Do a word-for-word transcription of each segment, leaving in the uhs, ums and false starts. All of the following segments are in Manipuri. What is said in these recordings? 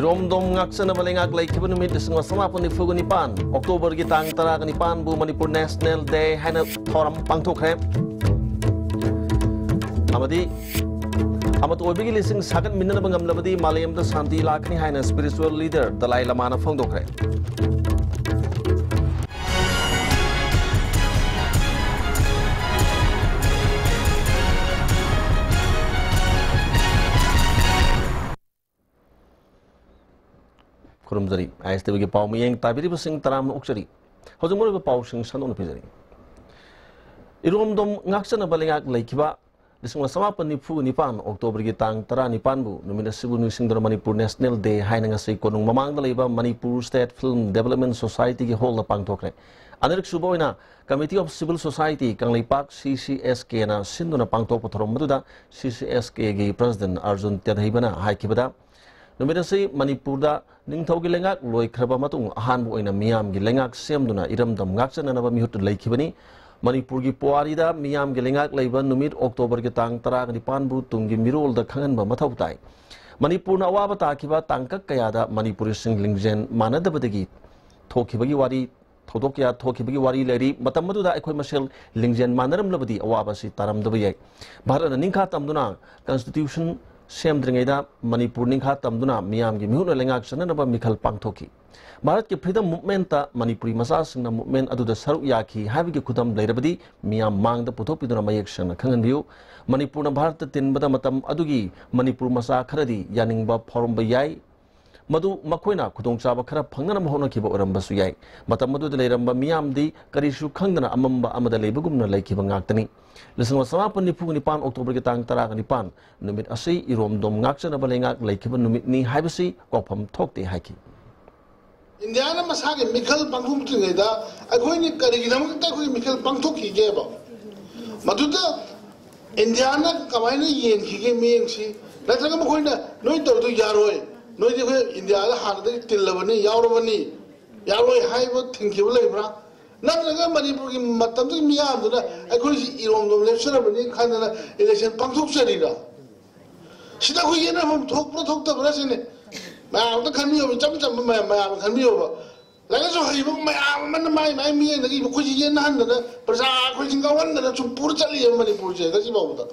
ꯏꯔꯣꯝꯗꯣꯝ ꯉꯥꯛꯆꯅꯕ ꯂꯩꯉꯥꯛ ꯂꯩꯈꯤꯕ ꯅꯨꯃꯤꯠ ꯂꯤꯁꯤꯡ ꯑꯃ ꯆꯃꯥꯄꯟ ꯅꯤꯐꯨꯒ ꯅꯤꯄꯥꯟ, ꯑꯣꯛꯇꯣꯕꯔꯒꯤ ꯇꯥꯡ ꯇꯔꯥꯒ ꯅꯤꯄꯥꯟꯕꯨ ꯃꯅꯤꯄꯨꯔ ꯅꯦꯁꯅꯦꯜ ꯗꯦ ꯍꯥꯏꯅ ꯊꯧꯔꯝ ꯄꯥꯡꯊꯣꯛꯈ꯭ꯔꯦ꯫ ꯑꯃꯗꯤ ꯑꯃꯠꯇ ꯑꯣꯏꯕꯒꯤ ꯂꯤꯁꯤꯡ ꯁꯥꯒꯠꯃꯤꯟꯅꯅꯕ ꯉꯝꯂꯕꯗꯤ ꯃꯥꯂꯦꯝꯗ ꯁꯥꯟꯇꯤ ꯂꯥꯛꯀꯅꯤ ꯍꯥꯏꯅ ꯁ꯭ꯄꯤꯔꯤꯆꯨꯋꯦꯜ ꯂꯤꯗꯔ ꯗꯂꯥꯏ ꯂꯃꯥꯅ ꯐꯣꯡꯗꯣꯛꯈ꯭ꯔꯦ꯫ ꯈꯨꯔꯨꯝꯖꯔꯤ꯫ ꯑꯥꯏ ꯑꯦꯁ ꯇꯤ ꯚꯤꯒꯤ ꯄꯥꯎ ꯃꯤꯠꯌꯦꯡ ꯇꯥꯕꯤꯔꯤꯕꯁꯤꯡ ꯇꯔꯥꯝꯅ ꯑꯣꯛꯆꯔꯤ꯫ ꯍꯧꯖꯤꯛ ꯃꯔꯨꯑꯣꯏꯕ ꯄꯥꯎꯁꯤꯡ ꯁꯟꯗꯣꯛꯅ ꯄꯤꯖꯔꯤ꯫ ꯏꯔꯣꯝꯗꯣꯝ ꯉꯥꯛꯆꯅꯕ ꯂꯩꯉꯥꯛ ꯂꯩꯈꯤꯕ ꯂꯤꯁꯤꯡ ꯑꯃ ꯆꯃꯥꯄꯟ ꯅꯤꯐꯨ ꯅꯤꯄꯥꯟ ꯑꯣꯛꯇꯣꯕꯔꯒꯤ ꯇꯥꯡ ꯇꯔꯥꯅꯤꯄꯥꯟꯕꯨ ꯅꯨꯃꯤꯠ ꯑꯁꯤꯕꯨ ꯅꯤꯡꯁꯤꯡꯗꯨꯅ ꯃꯅꯤꯄꯨꯔ ꯅꯦꯁꯅꯦꯜ ꯗꯦ ꯍꯥꯏꯅ ꯉꯁꯤ ꯀꯣꯅꯨꯡ ꯃꯃꯥꯡꯗ ꯂꯩꯕ ꯃꯅꯤꯄꯨꯔ ꯁ꯭ꯇꯦꯠ ꯐꯤꯜꯝ ꯗꯦꯕꯂꯞꯃꯦꯟ ꯁꯣꯁꯥꯏꯇꯤꯒꯤ ꯍꯣꯜꯗ ꯄꯥꯡꯊꯣꯛꯈ꯭ꯔꯦ꯫ ꯑꯅꯤꯔꯛ ꯁꯨꯕ ꯑꯣꯏꯅ committee of civil society Kangleipak, ꯁꯤ ꯁꯤ ꯑꯦꯁ ꯀꯦꯅ ꯁꯤꯟꯗꯨꯅ ꯄꯥꯡꯊꯣꯛꯄ ꯊꯧꯔꯝ ꯑꯗꯨꯗ ꯁꯤ ꯁꯤ ꯑꯦꯁ ꯀꯦꯒꯤ ꯄ꯭ꯔꯁꯤꯗꯦꯟ ꯑꯔꯖꯨꯟ ꯇꯦꯟꯍꯩꯕꯅ ꯍꯥꯏꯈꯤꯕꯗ, ꯅꯨꯃꯤꯠ ꯑꯁꯤ ꯃꯅꯤꯄꯨꯔꯗ ꯅꯤꯡꯊꯧꯒꯤ ꯂꯩꯉꯥꯛ ꯂꯣꯏꯈ꯭ꯔꯕ ꯃꯇꯨꯡ ꯑꯍꯥꯟꯕ ꯑꯣꯏꯅ ꯃꯤꯌꯥꯝꯒꯤ ꯂꯩꯉꯥꯛ ꯁꯦꯝꯗꯨꯅ ꯏꯔꯝꯗꯝ ꯉꯥꯛꯆꯅꯅꯕ ꯃꯤꯍꯨꯠ ꯂꯩꯈꯤꯕꯅꯤ꯫ ꯃꯅꯤꯄꯨꯔꯒꯤ ꯄꯨꯋꯥꯔꯤꯗ ꯃꯤꯌꯥꯝꯒꯤ ꯂꯩꯉꯥꯛ ꯂꯩꯕ ꯅꯨꯃꯤꯠ ꯑꯣꯛꯇꯣꯕꯔꯒꯤ ꯇꯥꯡ ꯇꯔꯥꯒ ꯅꯤꯄꯥꯟꯕꯨ ꯇꯨꯡꯒꯤ ꯃꯤꯔꯣꯜꯗ ꯈꯪꯍꯟꯕ ꯃꯊꯧ ꯇꯥꯏ꯫ ꯃꯅꯤꯄꯨꯔꯅ ꯑꯋꯥꯕ ꯇꯥꯈꯤꯕ ꯇꯥꯡꯀꯛ ꯀꯌꯥꯗ ꯃꯅꯤꯄꯨꯔꯤꯁꯤꯡ ꯂꯤꯡꯖꯦꯜ ꯃꯥꯟꯅꯗꯕꯗꯒꯤ ꯊꯣꯛꯈꯤꯕꯒꯤ ꯋꯥꯔꯤ, ꯊꯧꯗꯣꯛ ꯀꯌꯥ ꯊꯣꯛꯈꯤꯕꯒꯤ ꯋꯥꯔꯤ ꯂꯩꯔꯤ꯫ ꯃꯇꯝ ꯑꯗꯨꯗ ꯑꯩꯈꯣꯏ ꯃꯁꯦꯜ ꯂꯤꯡꯖꯦꯜ ꯃꯥꯟꯅꯔꯝꯂꯕꯗꯤ ꯑꯋꯥꯕ ꯑꯁꯤ ꯇꯥꯔꯝꯗꯕ ꯌꯥꯏ꯫ ꯚꯥꯔꯠꯅ ꯅꯤꯡꯈꯥ ꯇꯝꯗꯨꯅ ꯀꯟꯁꯇꯤꯇ꯭ꯌꯨꯁꯟ ꯁꯦꯝꯗ꯭ꯔꯤꯉꯩꯗ ꯃꯅꯤꯄꯨꯔ ꯅꯤꯡꯈꯥ ꯇꯝꯗꯨꯅ ꯃꯤꯌꯥꯝꯒꯤ ꯃꯤꯍꯨꯠꯅ ꯂꯩꯉꯥꯛ ꯆꯠꯅꯅꯕ ꯃꯤꯈꯜ ꯄꯥꯡꯊꯣꯛꯈꯤ꯫ ꯚꯥꯔꯠꯀꯤ ꯐ꯭ꯔꯤꯗꯝ ꯃꯨꯚꯃꯦꯟꯠꯇ ꯃꯅꯤꯄꯨꯔꯤ ꯃꯆꯥꯁꯤꯡꯅ ꯃꯨꯚꯃꯦꯟꯠ ꯑꯗꯨꯗ ꯁꯔꯨꯛ ꯌꯥꯈꯤ ꯍꯥꯏꯕꯒꯤ ꯈꯨꯗꯝ ꯂꯩꯔꯕꯗꯤ ꯃꯤꯌꯥꯝ ꯃꯥꯡꯗ ꯄꯨꯊꯣꯛꯄꯤꯗꯨꯅ ꯃꯌꯦꯛ ꯁꯦꯡꯅ ꯈꯪꯍꯟꯕꯤꯌꯨ꯫ ꯃꯅꯤꯄꯨꯔꯅ ꯚꯥꯔꯠꯇ ꯇꯤꯟꯕꯗ ꯃꯇꯝ ꯑꯗꯨꯒꯤ ꯃꯅꯤꯄꯨꯔ ꯃꯆꯥ ꯈꯔꯗꯤ ꯌꯥꯅꯤꯡꯕ ꯐꯥꯎꯔꯝꯕ ꯌꯥꯏ꯫ ꯃꯗꯨ ꯃꯈꯣꯏꯅ ꯈꯨꯗꯣꯡꯆꯥꯕ ꯈꯔ ꯐꯪꯅꯅꯕ ꯍꯣꯠꯅꯈꯤꯕ ꯑꯣꯏꯔꯝꯕꯁꯨ ꯌꯥꯏ꯫ ꯃꯇꯝ ꯑꯗꯨꯗ ꯂꯩꯔꯝꯕ ꯃꯤꯌꯥꯝꯗꯤ ꯀꯔꯤꯁꯨ ꯈꯪꯗꯅ ꯑꯃꯝꯕ ꯑꯃꯗ ꯂꯩꯕꯒꯨꯝꯅ ꯂꯩꯈꯤꯕ ꯉꯥꯛꯇꯅꯤ꯫ ꯂꯤꯁꯤꯡ ꯑꯃ ꯆꯃꯥꯄꯟ ꯅꯤꯐꯨ ꯅꯤꯄꯥꯟ ꯑꯣꯛꯇꯣꯕꯔꯒꯤ ꯇꯥꯡ ꯇꯔꯥꯒ ꯅꯤꯄꯥꯟ ꯅꯨꯃꯤꯠ ꯑꯁꯤ ꯏꯔꯣꯝꯗꯣꯝ ꯉꯥꯛꯆꯅꯕ ꯂꯩꯉꯥꯛ ꯂꯩꯈꯤꯕ ꯅꯨꯃꯤꯠꯅꯤ ꯍꯥꯏꯕꯁꯤ ꯀꯥꯎꯐꯝ ꯊꯣꯛꯇꯦ ꯍꯥꯏꯈꯤ꯫ ꯏꯟꯗꯤꯌꯥꯅ ꯃꯁꯥꯒꯤ ꯃꯤꯈꯜ ꯄꯥꯡꯊꯣꯛꯇ꯭ꯔꯤꯉꯩꯗ ꯑꯩꯈꯣꯏꯅ ꯀꯔꯤꯒꯤꯗꯃꯛꯇ ꯑꯩꯈꯣꯏꯒꯤ ꯃꯤꯈꯜ ꯄꯥꯡꯊꯣꯛꯈꯤꯒꯦꯕ? ꯃꯗꯨꯗ ꯏꯟꯗꯤꯌꯥꯅ ꯀꯃꯥꯏꯅ ꯌꯦꯡꯈꯤꯒꯦ ꯃꯤꯠꯌꯦꯡꯁꯤ? ꯅꯠꯇ꯭ꯔꯒ ꯃꯈꯣꯏꯅ "ꯅꯣꯏ ꯇꯧꯔꯤꯗꯨ ꯌꯥꯔꯣꯏ, ꯅꯣꯏꯗꯤ ꯑꯩꯈꯣꯏ ꯏꯟꯗꯤꯌꯥꯗ ꯍꯥꯟꯅꯗꯒꯤ ꯇꯤꯜꯂꯕꯅꯤ, ꯌꯥꯎꯔꯕꯅꯤ, ꯌꯥꯔꯣꯏ" ꯍꯥꯏꯕ ꯊꯤꯡꯈꯤꯕ ꯂꯩꯕ꯭ꯔꯥ? ꯅꯠꯇ꯭ꯔꯒ ꯃꯅꯤꯄꯨꯔꯒꯤ ꯃꯇꯝꯗꯨꯒꯤ ꯃꯤꯌꯥꯝꯗꯨꯅ "ꯑꯩꯈꯣꯏꯁꯤ ꯏꯔꯣꯝꯗꯣꯝ ꯂꯦꯞꯆꯔꯕꯅꯤ" ꯈꯟꯗꯅ ꯏꯂꯦꯛꯁꯟ ꯄꯥꯡꯊꯣꯛꯆꯔꯤꯔꯥ? ꯁꯤꯗ ꯑꯩꯈꯣꯏ ꯌꯦꯠꯅꯐꯝ ꯊꯣꯛꯄ꯭ꯔꯥ ꯊꯣꯛꯇꯕ꯭ꯔꯥ ꯁꯤꯅꯤ꯫ ꯃꯌꯥꯝ ꯑꯝꯇ ꯈꯟꯕꯤꯌꯣꯕ, ꯏꯆꯝ ꯆꯝꯕ ꯃꯌꯥꯝ, ꯃꯌꯥꯝ ꯑꯃ ꯈꯟꯕꯤꯌꯣꯕ꯫ ꯂꯥꯏꯔꯤꯛ ꯂꯥꯏꯁꯨ ꯍꯩꯕ ꯃꯌꯥꯝ ꯑꯃꯅ ꯃꯥꯏ ꯃꯥꯏ ꯃꯤꯠꯌꯦꯡꯗꯒꯤ ꯃꯈꯣꯏꯁꯤ ꯌꯦꯠꯅꯍꯟꯗꯅ, ꯄ꯭ꯔꯖꯥ ꯑꯩꯈꯣꯏꯁꯤ ꯉꯥꯎꯍꯟꯗꯅ ꯁꯨꯝ ꯄꯨꯔ ꯆꯠꯂꯤꯑꯕ ꯃꯅꯤꯄꯨꯔꯁꯦ ꯉꯁꯤꯐꯥꯎꯕꯗ꯫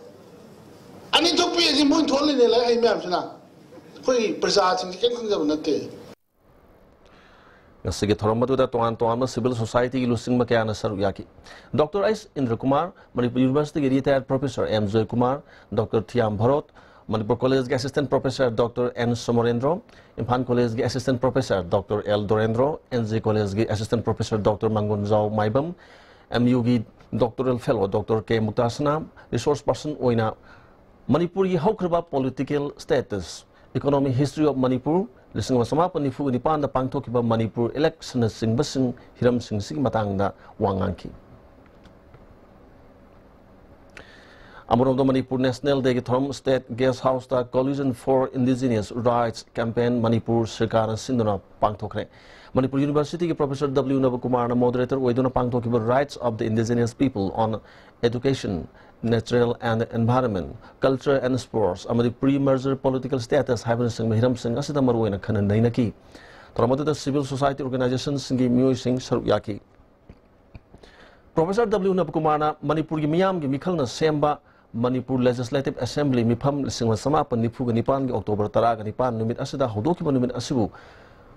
ꯑꯅꯤ ꯊꯣꯛꯄꯤ ꯑꯁꯤ ꯃꯣꯏ ꯊꯣꯛꯍꯜꯂꯤꯅꯦ ꯂꯥꯏꯔꯤꯛ ꯍꯩ ꯃꯌꯥꯝꯁꯤꯅ꯫ ꯑꯩꯈꯣꯏ ꯄ꯭ꯔꯖꯥꯁꯤꯡꯁꯤ ꯀꯩꯝ ꯈꯪꯖꯕ ꯅꯠꯇꯦ꯫ ꯉꯁꯤꯒꯤ ꯊꯧꯔꯝ ꯑꯗꯨꯗ ꯇꯣꯉꯥꯟ ꯇꯣꯉꯥꯟꯕ civil society ꯒꯤ ꯂꯨꯆꯤꯡꯕ ꯀꯌꯥꯅ ꯁꯔꯨꯛ ꯌꯥꯈꯤ꯫ ꯗꯣꯛꯇꯔ ꯑꯩꯆ ꯏꯟꯗ꯭ꯔꯀꯨꯃꯥꯔ, ꯃꯅꯤꯄꯨꯔ ꯌꯨꯅꯤꯚꯔꯁꯤꯇꯤꯒꯤ retired professor M Joykumar, doctor Thiyam Bharot, Manipur ꯀꯣꯂꯦꯖꯀꯤ assistant professor doctor N Somorendro, Imphal ꯀꯣꯂꯦꯖꯀꯤ assistant professor doctor L Dorendro, N G ꯀꯣꯂꯦꯖꯀꯤ assistant professor doctor Mangonjao Maibam, M ꯌꯨꯒꯤ doctoral fellow ꯗꯣꯛꯇꯔ ꯀꯦ ꯃꯨꯛꯇꯥꯁꯅꯥ, resource person ꯑꯣꯏꯅ ꯃꯅꯤꯄꯨꯔꯒꯤ ꯍꯧꯈ꯭ꯔꯕ political status, economic history of Manipur, ꯂꯤꯁꯤꯡ ꯑꯃ ꯆꯃꯥꯄꯟ ꯅꯤꯐꯨꯒ ꯅꯤꯄꯥꯟꯗ ꯄꯥꯡꯊꯣꯛꯈꯤꯕ ꯃꯅꯤꯄꯨꯔ electionꯅꯆꯤꯡꯕꯁꯤꯡ ꯍꯤꯔꯝꯁꯤꯡꯁꯤꯒꯤ ꯃꯇꯥꯡꯗ ꯋꯥ ꯉꯥꯡꯈꯤ꯫ ꯑꯃꯔꯣꯝꯗ ꯃꯅꯤꯄꯨꯔ National Dayꯒꯤ ꯊꯧꯔꯝ State Guest Houseꯇ Coalition for Indigenous Rights Campaign Manipur ꯁꯔꯀꯥꯔꯅ ꯁꯤꯟꯗꯨꯅ ꯄꯥꯡꯊꯣꯛꯈ꯭ꯔꯦ꯫ ꯃꯅꯤꯄꯨꯔ ꯌꯨꯅꯤꯚꯔꯁꯤꯇꯤꯒꯤ professor ꯗꯕ꯭ꯂꯤꯎ ꯅꯕꯀꯨꯃꯥꯔꯅ moderator ꯑꯣꯏꯗꯨꯅ ꯄꯥꯡꯊꯣꯛꯈꯤꯕ Rights of the Indigenous People on Education, Natural and Environment, Culture and Sports ꯑꯃꯗꯤ Pre-Merger Political Status ꯍꯥꯏꯕꯅꯆꯤꯡꯕ ꯍꯤꯔꯝꯁꯤꯡ ꯑꯁꯤꯗ ꯃꯔꯨꯑꯣꯏꯅ ꯈꯟꯅ ꯅꯩꯅꯈꯤ꯫ ꯊꯧꯔꯝ ꯑꯗꯨꯗ civil society organizationꯁꯤꯡꯒꯤ ꯃꯤꯑꯣꯏꯁꯤꯡ ꯁꯔꯨꯛ ꯌꯥꯈꯤ꯫ Professor ꯗꯕ꯭ꯂꯤꯎ ꯅꯕꯀꯨꯃꯥꯔꯅ ꯃꯅꯤꯄꯨꯔꯒꯤ ꯃꯤꯌꯥꯝꯒꯤ ꯃꯤꯈꯜꯅ ꯁꯦꯝꯕ ꯃꯅꯤꯄꯨꯔ Legislative Assembly ꯃꯤꯐꯝ ꯂꯤꯁꯤꯡ ꯑꯃ ꯆꯃꯥꯄꯟ ꯅꯤꯐꯨꯒ ꯅꯤꯄꯥꯟꯒꯤ October ꯇꯔꯥꯒ ꯅꯤꯄꯥꯟ ꯅꯨꯃꯤꯠ ꯑꯁꯤꯗ ꯍꯧꯗꯣꯛꯈꯤꯕ ꯅꯨꯃꯤꯠ ꯑꯁꯤꯕꯨ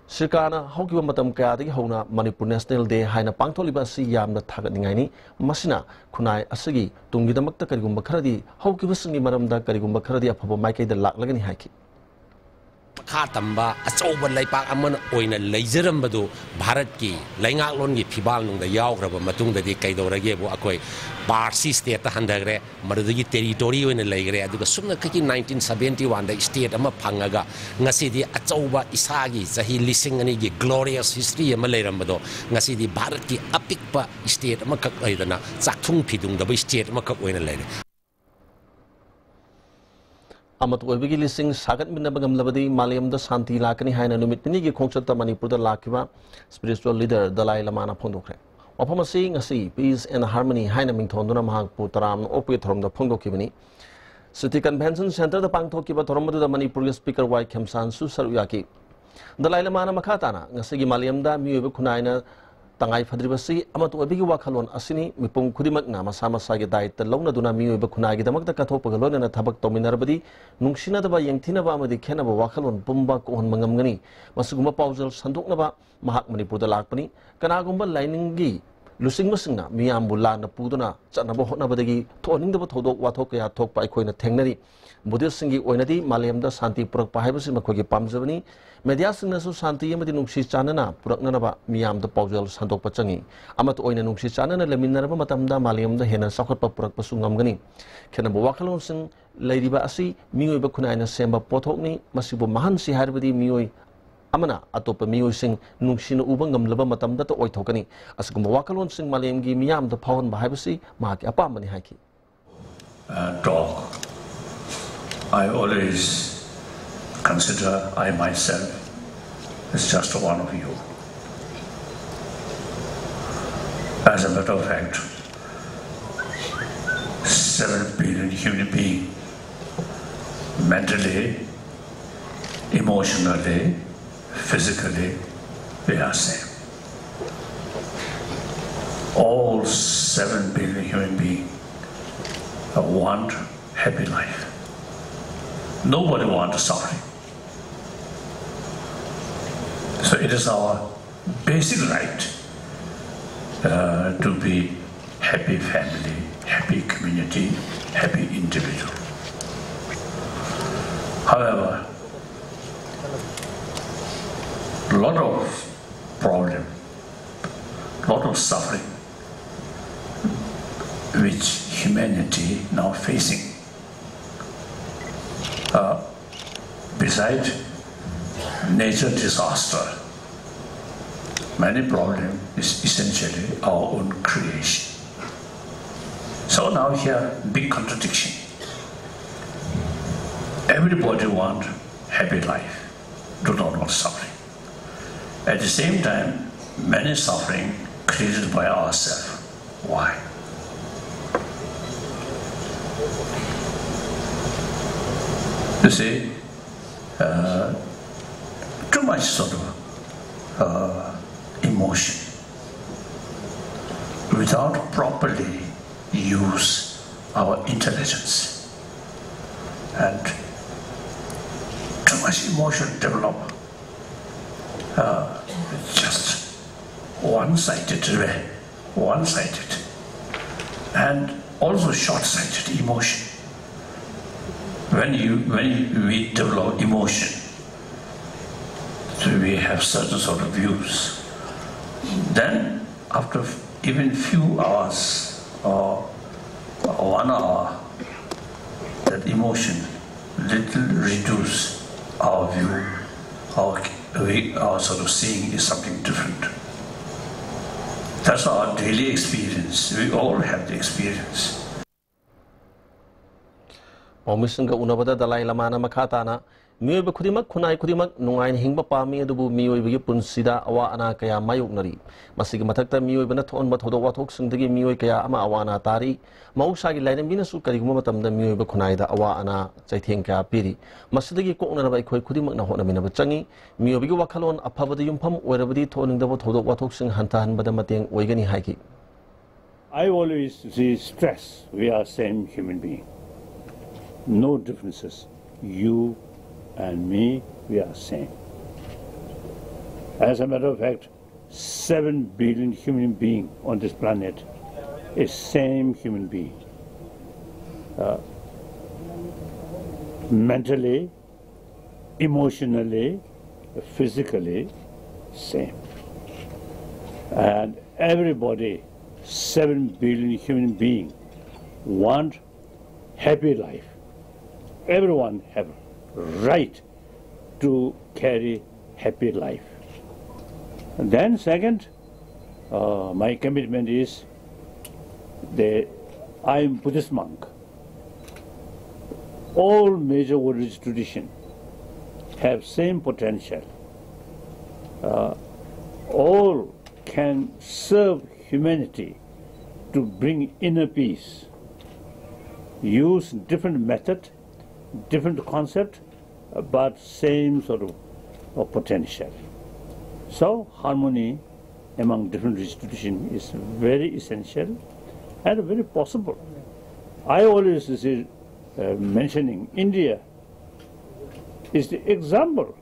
ꯁꯔꯀꯥꯔꯅ ꯍꯧꯈꯤꯕ ꯃꯇꯝ ꯀꯌꯥꯗꯒꯤ ꯍꯧꯅ ꯃꯅꯤꯄꯨꯔ National Day ꯍꯥꯏꯅ ꯄꯥꯡꯊꯣꯛꯂꯤꯕ ꯑꯁꯤ ꯌꯥꯝꯅ ꯊꯥꯒꯠꯅꯤꯡꯉꯥꯏꯅꯤ꯫ ꯃꯁꯤꯅ ꯈꯨꯟꯅꯥꯏ ꯑꯁꯤꯒꯤ ꯇꯨꯡꯒꯤꯗꯃꯛꯇ ꯀꯔꯤꯒꯨꯝꯕ ꯈꯔꯗꯤ, ꯍꯧꯈꯤꯕꯁꯤꯡꯒꯤ ꯃꯔꯝꯗ ꯀꯔꯤꯒꯨꯝꯕ ꯈꯔꯗꯤ ꯑꯐꯕ ꯃꯥꯏꯀꯩꯗ ꯂꯥꯛꯂꯒꯅꯤ ꯍꯥꯏꯈꯤ꯫ ꯃꯈꯥ ꯇꯝꯕ ꯑꯆꯧꯕ ꯂꯩꯄꯥꯛ ꯑꯃ ꯑꯣꯏꯅ ꯂꯩꯖꯔꯝꯕꯗꯨ ꯚꯥꯔꯠꯀꯤ ꯂꯩꯉꯥꯛꯂꯣꯟꯒꯤ ꯐꯤꯕꯥꯜꯅꯨꯡꯗ ꯌꯥꯎꯈ꯭ꯔꯕ ꯃꯇꯨꯡꯗꯗꯤ ꯀꯩꯗꯧꯔꯒꯦꯕꯨ ꯑꯩꯈꯣꯏ parts stateꯇ ꯍꯟꯊꯈ꯭ꯔꯦ, ꯃꯗꯨꯗꯒꯤ territory ꯑꯣꯏꯅ ꯂꯩꯈ꯭ꯔꯦ꯫ ꯑꯗꯨꯒ ꯁꯨꯞꯅꯈꯛꯀꯤ nineteen seventy oneꯗ state ꯑꯃ ꯐꯪꯉꯒ ꯉꯁꯤꯗꯤ ꯑꯆꯧꯕ ꯏꯁꯥꯒꯤ ꯆꯍꯤ ꯂꯤꯁꯤꯡ ꯑꯅꯤꯒꯤ glorious history ꯑꯃ ꯂꯩꯔꯝꯕꯗꯣ ꯉꯁꯤꯗꯤ ꯚꯥꯔꯠꯀꯤ ꯑꯄꯤꯛꯄ state ꯑꯃꯈꯛ ꯂꯩꯗꯅ ꯆꯥꯛꯊꯨꯡ ꯐꯤꯗꯨꯡꯗꯕ state ꯑꯃꯈꯛ ꯑꯣꯏꯅ ꯂꯩꯔꯦ꯫ ꯑꯃꯠꯇ ꯑꯣꯏꯕꯒꯤ ꯂꯤꯁꯤꯡ ꯁꯥꯒꯠꯃꯤꯟꯅꯕ ꯉꯝꯂꯕꯗꯤ ꯃꯥꯂꯦꯝꯗ ꯁꯥꯟꯇꯤ ꯂꯥꯛꯀꯅꯤ ꯍꯥꯏꯅ ꯅꯨꯃꯤꯠ ꯅꯤꯅꯤꯒꯤ ꯈꯣꯡꯆꯠꯇ ꯃꯅꯤꯄꯨꯔꯗ ꯂꯥꯛꯈꯤꯕ spiritual leader ꯗꯂꯥꯏ ꯂꯃꯥꯅ ꯐꯣꯡꯗꯣꯛꯈ꯭ꯔꯦ꯫ ꯋꯥꯐꯝ ꯑꯁꯤ ꯉꯁꯤ Peace and Harmony ꯍꯥꯏꯅ ꯃꯤꯡꯊꯣꯟꯗꯨꯅ ꯃꯍꯥꯛꯄꯨ ꯇꯔꯥꯝꯅ ꯑꯣꯛꯄꯒꯤ ꯊꯧꯔꯝꯗ ꯐꯣꯡꯗꯣꯛꯈꯤꯕꯅꯤ꯫ City Convention Centre ꯗ ꯄꯥꯡꯊꯣꯛꯈꯤꯕ ꯊꯧꯔꯝ ꯑꯗꯨꯗ ꯃꯅꯤꯄꯨꯔꯒꯤ Speaker ꯋꯥꯏ ꯈꯦꯝꯁꯥꯟꯁꯨ ꯁꯔꯨꯛ ꯌꯥꯈꯤ꯫ ꯗꯂꯥꯏ ꯂꯃꯥꯅ ꯃꯈꯥ ꯇꯥꯅ ꯉꯁꯤꯒꯤ ꯃꯥꯂꯦꯝꯗ ꯃꯤꯑꯣꯏꯕ ꯈꯨꯟꯅꯥꯏꯅ ꯇꯉꯥꯏ ꯐꯗ꯭ꯔꯤꯕꯁꯤ ꯑꯃꯠꯇ ꯑꯣꯏꯕꯒꯤ ꯋꯥꯈꯜꯂꯣꯟ ꯑꯁꯤꯅꯤ꯫ ꯃꯤꯄꯨꯝ ꯈꯨꯗꯤꯡꯃꯛꯅ ꯃꯁꯥ ꯃꯁꯥꯒꯤ ꯗꯥꯏꯇ ꯂꯧꯅꯗꯨꯅ ꯃꯤꯑꯣꯏꯕ ꯈꯨꯟꯅꯥꯏꯒꯤꯗꯃꯛꯇ ꯀꯠꯊꯣꯛꯄꯒ ꯂꯣꯏꯅꯅ ꯊꯕꯛ ꯇꯧꯃꯤꯟꯅꯔꯕꯗꯤ ꯅꯨꯡꯁꯤꯅꯗꯕ, ꯌꯦꯡꯊꯤꯅꯕ ꯑꯃꯗꯤ ꯈꯦꯟꯅꯕ ꯋꯥꯈꯜꯂꯣꯟ ꯄꯨꯝꯕ ꯀꯣꯛꯍꯟꯕ ꯉꯝꯒꯅꯤ꯫ ꯃꯁꯤꯒꯨꯝꯕ ꯄꯥꯎꯖꯦꯜ ꯁꯟꯗꯣꯛꯅꯕ ꯃꯍꯥꯛ ꯃꯅꯤꯄꯨꯔꯗ ꯂꯥꯛꯄꯅꯤ꯫ ꯀꯅꯥꯒꯨꯝꯕ ꯂꯥꯏꯅꯤꯡꯒꯤ ꯂꯨꯆꯤꯡꯕꯁꯤꯡꯅ ꯃꯤꯌꯥꯝꯕꯨ ꯂꯥꯟꯅ ꯄꯨꯗꯨꯅ ꯆꯠꯅꯕ ꯍꯣꯠꯅꯕꯗꯒꯤ ꯊꯣꯛꯍꯟꯅꯤꯡꯗꯕ ꯊꯧꯗꯣꯛ ꯋꯥꯊꯣꯛ ꯀꯌꯥ ꯊꯣꯛꯄ ꯑꯩꯈꯣꯏꯅ ꯊꯦꯡꯅꯔꯤ꯫ ꯕꯨꯙꯤꯁꯁꯤꯡꯒꯤ ꯑꯣꯏꯅꯗꯤ ꯃꯥꯂꯦꯝꯗ ꯁꯥꯟꯇꯤ ꯄꯨꯔꯛꯄ ꯍꯥꯏꯕꯁꯤ ꯃꯈꯣꯏꯒꯤ ꯄꯥꯝꯖꯕꯅꯤ꯫ ꯃꯦꯗꯤꯌꯥꯁꯤꯡꯅꯁꯨ ꯁꯥꯟꯇꯤ ꯑꯃꯗꯤ ꯅꯨꯡꯁꯤ ꯆꯥꯟꯅꯅ ꯄꯨꯔꯛꯅꯅꯕ ꯃꯤꯌꯥꯝꯗ ꯄꯥꯎꯖꯦꯜ ꯁꯟꯗꯣꯛꯄ ꯆꯪꯏ꯫ ꯑꯃꯠꯇ ꯑꯣꯏꯅ ꯅꯨꯡꯁꯤ ꯆꯥꯟꯅꯅ ꯂꯩꯃꯤꯟꯅꯔꯕ ꯃꯇꯝꯗ ꯃꯥꯂꯦꯝꯗ ꯍꯦꯟꯅ ꯆꯥꯎꯈꯠꯄ ꯄꯨꯔꯛꯄꯁꯨ ꯉꯝꯒꯅꯤ꯫ ꯈꯦꯠꯅꯕ ꯋꯥꯈꯜꯂꯣꯟꯁꯤꯡ ꯂꯩꯔꯤꯕ ꯑꯁꯤ ꯃꯤꯑꯣꯏꯕ ꯈꯨꯟꯅꯥꯏꯅ ꯁꯦꯝꯕ ꯄꯣꯠꯊꯣꯛꯅꯤ꯫ ꯃꯁꯤꯕꯨ ꯃꯥꯡꯍꯟꯁꯤ ꯍꯥꯏꯔꯕꯗꯤ ꯃꯤꯑꯣꯏ ꯑꯃꯅ ꯑꯇꯣꯞꯄ ꯃꯤꯑꯣꯏꯁꯤꯡ ꯅꯨꯡꯁꯤꯅ ꯎꯕ ꯉꯝꯂꯕ ꯃꯇꯝꯗꯇ ꯑꯣꯏꯊꯣꯛꯀꯅꯤ꯫ ꯑꯁꯤꯒꯨꯝꯕ ꯋꯥꯈꯜꯂꯣꯟꯁꯤꯡ ꯃꯥꯂꯦꯝꯒꯤ ꯃꯤꯌꯥꯝꯗ ꯐꯥꯎꯍꯟꯕ ꯍꯥꯏꯕꯁꯤ ꯃꯍꯥꯛꯀꯤ ꯑꯄꯥꯝꯕꯅꯤ ꯍꯥꯏꯈꯤ꯫ Uh, talk. I always consider I myself as just one of you. As a matter of fact, seven billion human beings, mentally, emotionally, physically, we are same. All seven billion human beings want happy life. Nobody wants suffering. So it is our basic right uh, to be happy family, happy community, happy individual. However, lot of problem, lot of suffering which humanity now facing. Uh, beside nature disaster, many problem is essentially our own creation. So now here, big contradiction. Everybody want happy life, do not want suffering. At the same time, many suffering created by ourselves. Why? You see, uh, too much sort of uh, emotion without properly use our intelligence, and too much emotion develop. Uh, it's just one-sided, one-sided, and also short-sighted emotion. When you when we develop emotion, so we have certain sort of views. Then after even few hours or one hour, that emotion little reduce our view, our, we, our sort of seeing is something different. That's our daily experience. We all have the experience. ꯄꯥꯎꯃꯤꯁꯤꯡꯒ ꯎꯅꯕꯗ ꯗꯂꯥꯏ ꯂꯃꯥꯅ ꯃꯈꯥ ꯇꯥꯅ, ꯃꯤꯑꯣꯏꯕ ꯈꯨꯗꯤꯡꯃꯛ, ꯈꯨꯟꯅꯥꯏ ꯈꯨꯗꯤꯡꯃꯛ ꯅꯨꯡꯉꯥꯏꯅ ꯍꯤꯡꯕ ꯄꯥꯝꯃꯤ, ꯑꯗꯨꯕꯨ ꯃꯤꯑꯣꯏꯕꯒꯤ ꯄꯨꯟꯁꯤꯗ ꯑꯋꯥ ꯑꯅꯥ ꯀꯌꯥ ꯃꯥꯌꯣꯛꯅꯔꯤ꯫ ꯃꯁꯤꯒꯤ ꯃꯊꯛꯇ ꯃꯤꯑꯣꯏꯕꯅ ꯊꯣꯛꯍꯟꯕ ꯊꯧꯗꯣꯛ ꯋꯥꯊꯣꯛꯁꯤꯡꯗꯒꯤ ꯃꯤꯑꯣꯏ ꯀꯌꯥ ꯑꯃ ꯑꯋꯥ ꯑꯅꯥ ꯇꯥꯔꯤ꯫ ꯃꯍꯧꯁꯥꯒꯤ ꯂꯥꯏꯔꯦꯝꯕꯤꯅꯁꯨ ꯀꯔꯤꯒꯨꯝꯕ ꯃꯇꯝꯗ ꯃꯤꯑꯣꯏꯕ ꯈꯨꯟꯅꯥꯏꯗ ꯑꯋꯥ ꯑꯅꯥ ꯆꯩꯊꯦꯡ ꯀꯌꯥ ꯄꯤꯔꯤ꯫ ꯃꯁꯤꯗꯒꯤ ꯀꯣꯛꯅꯅꯕ ꯑꯩꯈꯣꯏ ꯈꯨꯗꯤꯡꯃꯛꯅ ꯍꯣꯠꯅꯃꯤꯟꯅꯕ ꯆꯪꯏ꯫ ꯃꯤꯑꯣꯏꯕꯒꯤ ꯋꯥꯈꯜꯂꯣꯟ ꯑꯐꯕꯗ ꯌꯨꯝꯐꯝ ꯑꯣꯏꯔꯕꯗꯤ ꯊꯣꯛꯍꯟꯅꯤꯡꯗꯕ ꯊꯧꯗꯣꯛ ꯋꯥꯊꯣꯛꯁꯤꯡ ꯍꯟꯊꯍꯟꯕꯗ ꯃꯇꯦꯡ ꯑꯣꯏꯒꯅꯤ ꯍꯥꯏꯈꯤ꯫ I always see stress, we are same human being. No differences. You and me, we are same. As a matter of fact, seven billion human being on this planet is same human being. Uh, mentally, emotionally, physically, same. And everybody, seven billion human being, want happy life. Everyone have right to carry happy life. And then second, uh, my commitment is that I am Buddhist monk. All major religious tradition have same potential. Uh, all can serve humanity to bring inner peace. Use different method, Different concept, but same sort of, of potential. So harmony among different rich tradition is very essential and very possible. I always see, uh, mentioning India is the example.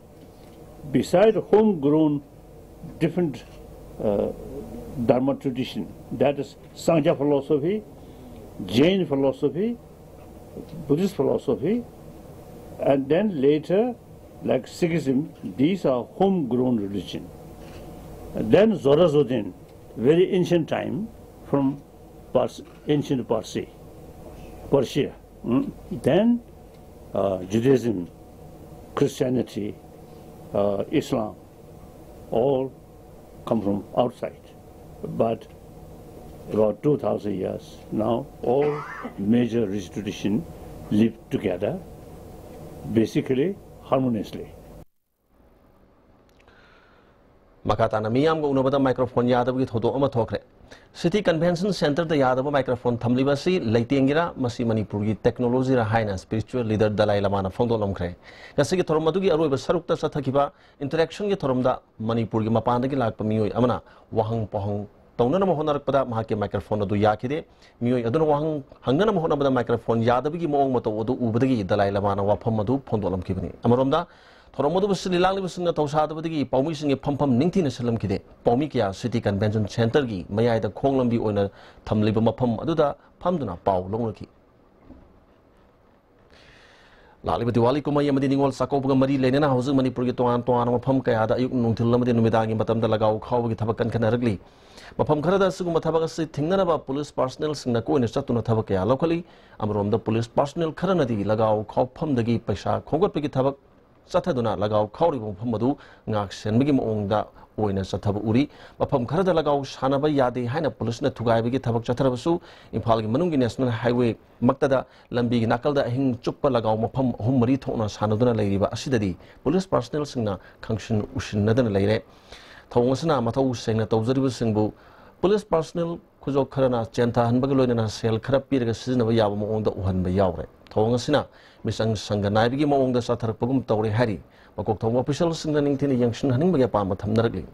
Beside homegrown different, uh, Dharma tradition, that is Sangha philosophy, Jain philosophy, Buddhist philosophy, and then later, like Sikhism, these are homegrown religion. And then Zoroastrian, very ancient time, from Pers-, ancient Persia, Persia. Mm. Then, uh, Judaism, Christianity, uh, Islam, all come from outside. But about two thousand years now, all major rich tradition live together, basically harmoniously. ꯃꯈꯥ ꯇꯥꯅ ꯃꯤꯌꯥꯝꯒ ꯎꯅꯕꯗ ꯃꯥꯏꯀ꯭ꯔꯣꯐꯣꯟ ꯌꯥꯗꯕꯒꯤ ꯊꯧꯗꯣꯛ ꯑꯃ ꯊꯣꯛꯈ꯭ꯔꯦ꯫ ꯁꯤꯇꯤ ꯀꯟꯚꯦꯟꯁꯟ ꯁꯦꯟꯇꯔꯗ ꯌꯥꯗꯕ ꯃꯥꯏꯀ꯭ꯔꯣꯐꯣꯟ ꯊꯝꯂꯤꯕ ꯑꯁꯤ ꯂꯩꯇꯦꯡꯒꯤꯔꯥ, ꯃꯁꯤ ꯃꯅꯤꯄꯨꯔꯒꯤ ꯇꯦꯛꯅꯣꯂꯣꯖꯤꯔꯥ ꯍꯥꯏꯅ ꯁ꯭ꯄꯤꯔꯤꯆꯨꯋꯦꯜ ꯂꯤꯗꯔ ꯗꯂꯥꯏ ꯂꯃꯥꯅ ꯐꯣꯡꯗꯣꯛꯂꯝꯈ꯭ꯔꯦ꯫ ꯉꯁꯤꯒꯤ ꯊꯧꯔꯝ ꯑꯗꯨꯒꯤ ꯑꯔꯣꯏꯕ ꯁꯔꯨꯛꯇ ꯆꯠꯊꯈꯤꯕ ꯏꯟꯇꯔꯦꯛꯁꯟꯒꯤ ꯊꯧꯔꯝꯗ ꯃꯅꯤꯄꯨꯔꯒꯤ ꯃꯄꯥꯟꯗꯒꯤ ꯂꯥꯛꯄ ꯃꯤꯑꯣꯏ ꯑꯃꯅ ꯋꯥꯍꯪ ꯄꯥꯎꯍꯪ ꯇꯧꯅꯅꯕ ꯍꯣꯠꯅꯔꯛꯄꯗ ꯃꯍꯥꯛꯀꯤ ꯃꯥꯏꯀ꯭ꯔꯣꯐꯣꯟ ꯑꯗꯨ ꯌꯥꯈꯤꯗꯦ꯫ ꯃꯤꯑꯣꯏ ꯑꯗꯨꯅ ꯋꯥꯍꯪ ꯍꯪꯅꯅꯕ ꯍꯣꯠꯅꯕꯗ ꯃꯥꯏꯀ꯭ꯔꯣꯐꯣꯟ ꯌꯥꯗꯕꯒꯤ ꯃꯑꯣꯡ ꯃꯇꯧ ꯑꯗꯨ ꯎꯕꯗꯒꯤ ꯗꯂꯥꯏ ꯂꯃꯥꯅ ꯋꯥꯐꯝ ꯑꯗꯨ ꯐꯣꯡꯗꯣꯛꯂꯝꯈꯤꯕꯅꯤ꯫ ꯑꯃꯔꯣꯝꯗ ꯊꯧꯔꯝ ꯑꯗꯨꯕꯨ ꯁꯤꯜꯂꯤ ꯂꯥꯡꯂꯤꯕꯁꯤꯡꯅ ꯊꯧꯁꯥꯗꯕꯗꯒꯤ ꯄꯥꯎꯃꯤꯁꯤꯡꯒꯤ ꯐꯝꯐꯝ ꯅꯤꯡꯊꯤꯅ ꯁꯤꯜꯂꯝꯈꯤꯗꯦ꯫ ꯄꯥꯎꯃꯤ ꯀꯌꯥ ꯁꯤꯇꯤ ꯀꯟꯚꯦꯟꯁꯟ ꯁꯦꯟꯇꯔꯒꯤ ꯃꯌꯥꯏꯗ ꯈꯣꯡ ꯂꯝꯕꯤ ꯑꯣꯏꯅ ꯊꯝꯂꯤꯕ ꯃꯐꯝ ꯑꯗꯨꯗ ꯐꯝꯗꯨꯅ ꯄꯥꯎ ꯂꯧꯅꯈꯤ꯫ ꯂꯥꯛꯂꯤꯕ ꯗꯤꯋꯥꯂꯤ ꯀꯨꯝꯍꯩ ꯑꯃꯗꯤ ꯅꯤꯉꯣꯜ ꯆꯥꯛꯀꯧꯕꯒ ꯃꯔꯤ ꯂꯩꯅꯅ ꯍꯧꯖꯤꯛ ꯃꯅꯤꯄꯨꯔꯒꯤ ꯇꯣꯉꯥꯟ ꯇꯣꯉꯥꯟꯕ ꯃꯐꯝ ꯀꯌꯥꯗ ꯑꯌꯨꯛ ꯅꯨꯡꯊꯤꯜ ꯑꯃꯗꯤ ꯅꯨꯃꯤꯗꯥꯡꯒꯤ ꯃꯇꯝꯗ ꯂꯒꯥꯎ ꯈꯥꯎꯕꯒꯤ ꯊꯕꯛ ꯀꯟꯈꯠꯅꯔꯛꯂꯤ꯫ ꯃꯐꯝ ꯈꯔꯗ ꯑꯁꯤꯒꯨꯝꯕ ꯊꯕꯛ ꯑꯁꯤ ꯊꯤꯡꯅꯅꯕ ꯄꯨꯂꯤꯁ ꯄꯥꯔꯁꯅꯦꯜꯁꯤꯡꯅ ꯀꯣꯏꯅ ꯆꯠꯇꯨꯅ ꯊꯕꯛ ꯀꯌꯥ ꯂꯧꯈꯠꯂꯤ꯫ ꯑꯃꯔꯣꯝꯗ ꯄꯨꯂꯤꯁ ꯄꯥꯔꯁꯅꯦꯜ ꯈꯔꯅꯗꯤ ꯂꯒꯥꯎ ꯈꯥꯎꯐꯝꯗꯒꯤ ꯄꯩꯁꯥ ꯈꯣꯝꯒꯠꯄꯒꯤ ꯊꯕꯛ ꯆꯠꯊꯗꯨꯅ ꯂꯒꯥꯎ ꯈꯥꯎꯔꯤꯕ ꯃꯐꯝ ꯑꯗꯨ ꯉꯥꯛ ꯁꯦꯟꯕꯒꯤ ꯃꯑꯣꯡꯗ ꯑꯣꯏꯅ ꯆꯠꯊꯕ ꯎꯔꯤ꯫ ꯃꯐꯝ ꯈꯔꯗ ꯂꯒꯥꯎ ꯁꯥꯟꯅꯕ ꯌꯥꯗꯦ ꯍꯥꯏꯅ ꯄꯨꯂꯤꯁꯅ ꯊꯨꯒꯥꯏꯕꯒꯤ ꯊꯕꯛ ꯆꯠꯊꯔꯕꯁꯨ, ꯏꯝꯐꯥꯜꯒꯤ ꯃꯅꯨꯡꯒꯤ ꯅꯦꯁꯅꯦꯜ ꯍꯥꯏꯋꯦ ꯃꯛꯇꯗ ꯂꯝꯕꯤꯒꯤ ꯅꯥꯀꯜꯗ ꯑꯍꯤꯡ ꯆꯨꯞꯄ ꯂꯒꯥꯎ ꯃꯐꯝ ꯑꯍꯨꯝ ꯃꯔꯤ ꯊꯣꯛꯅ ꯁꯥꯟꯅꯗꯨꯅ ꯂꯩꯔꯤꯕ ꯑꯁꯤꯗꯗꯤ ꯄꯨꯂꯤꯁ ꯄꯥꯔꯁꯅꯦꯜꯁꯤꯡꯅ ꯈꯪꯁꯤꯟ ꯎꯁꯤꯟꯅꯗꯅ ꯂꯩꯔꯦ꯫ ꯊꯧꯑꯣꯡ ꯑꯁꯤꯅ ꯃꯊꯧ ꯁꯦꯡꯅ ꯇꯧꯖꯔꯤꯕꯁꯤꯡꯕꯨ ꯄꯨꯂꯤꯁ ꯄꯥꯔꯁꯅꯦꯜ ꯈꯨꯖꯣꯞ ꯈꯔꯅ ꯆꯦꯟꯊꯍꯟꯕꯒ ꯂꯣꯏꯅꯅ ꯁꯦꯜ ꯈꯔ ꯄꯤꯔꯒ ꯁꯤꯖꯤꯟꯅꯕ ꯌꯥꯕ ꯃꯑꯣꯡꯗ ꯎꯍꯟꯕ ꯌꯥꯎꯔꯦ꯫ ꯊꯧꯑꯣꯡ ꯑꯁꯤꯅ ꯃꯤꯆꯪ ꯁꯪꯒ ꯅꯥꯏꯕꯒꯤ ꯃꯑꯣꯡꯗ ꯆꯠꯊꯔꯛꯄꯒꯨꯝ ꯇꯧꯔꯦ ꯍꯥꯏꯔꯤ꯫ ꯃꯀꯣꯛ ꯊꯣꯡꯕ ꯑꯣꯐꯤꯁꯤꯌꯦꯜꯁꯤꯡꯅ ꯅꯤꯡꯊꯤꯅ ꯌꯦꯡꯁꯤꯟꯍꯟꯅꯤꯡꯕꯒꯤ ꯑꯄꯥꯝꯕ ꯊꯝꯅꯔꯛꯂꯤ꯫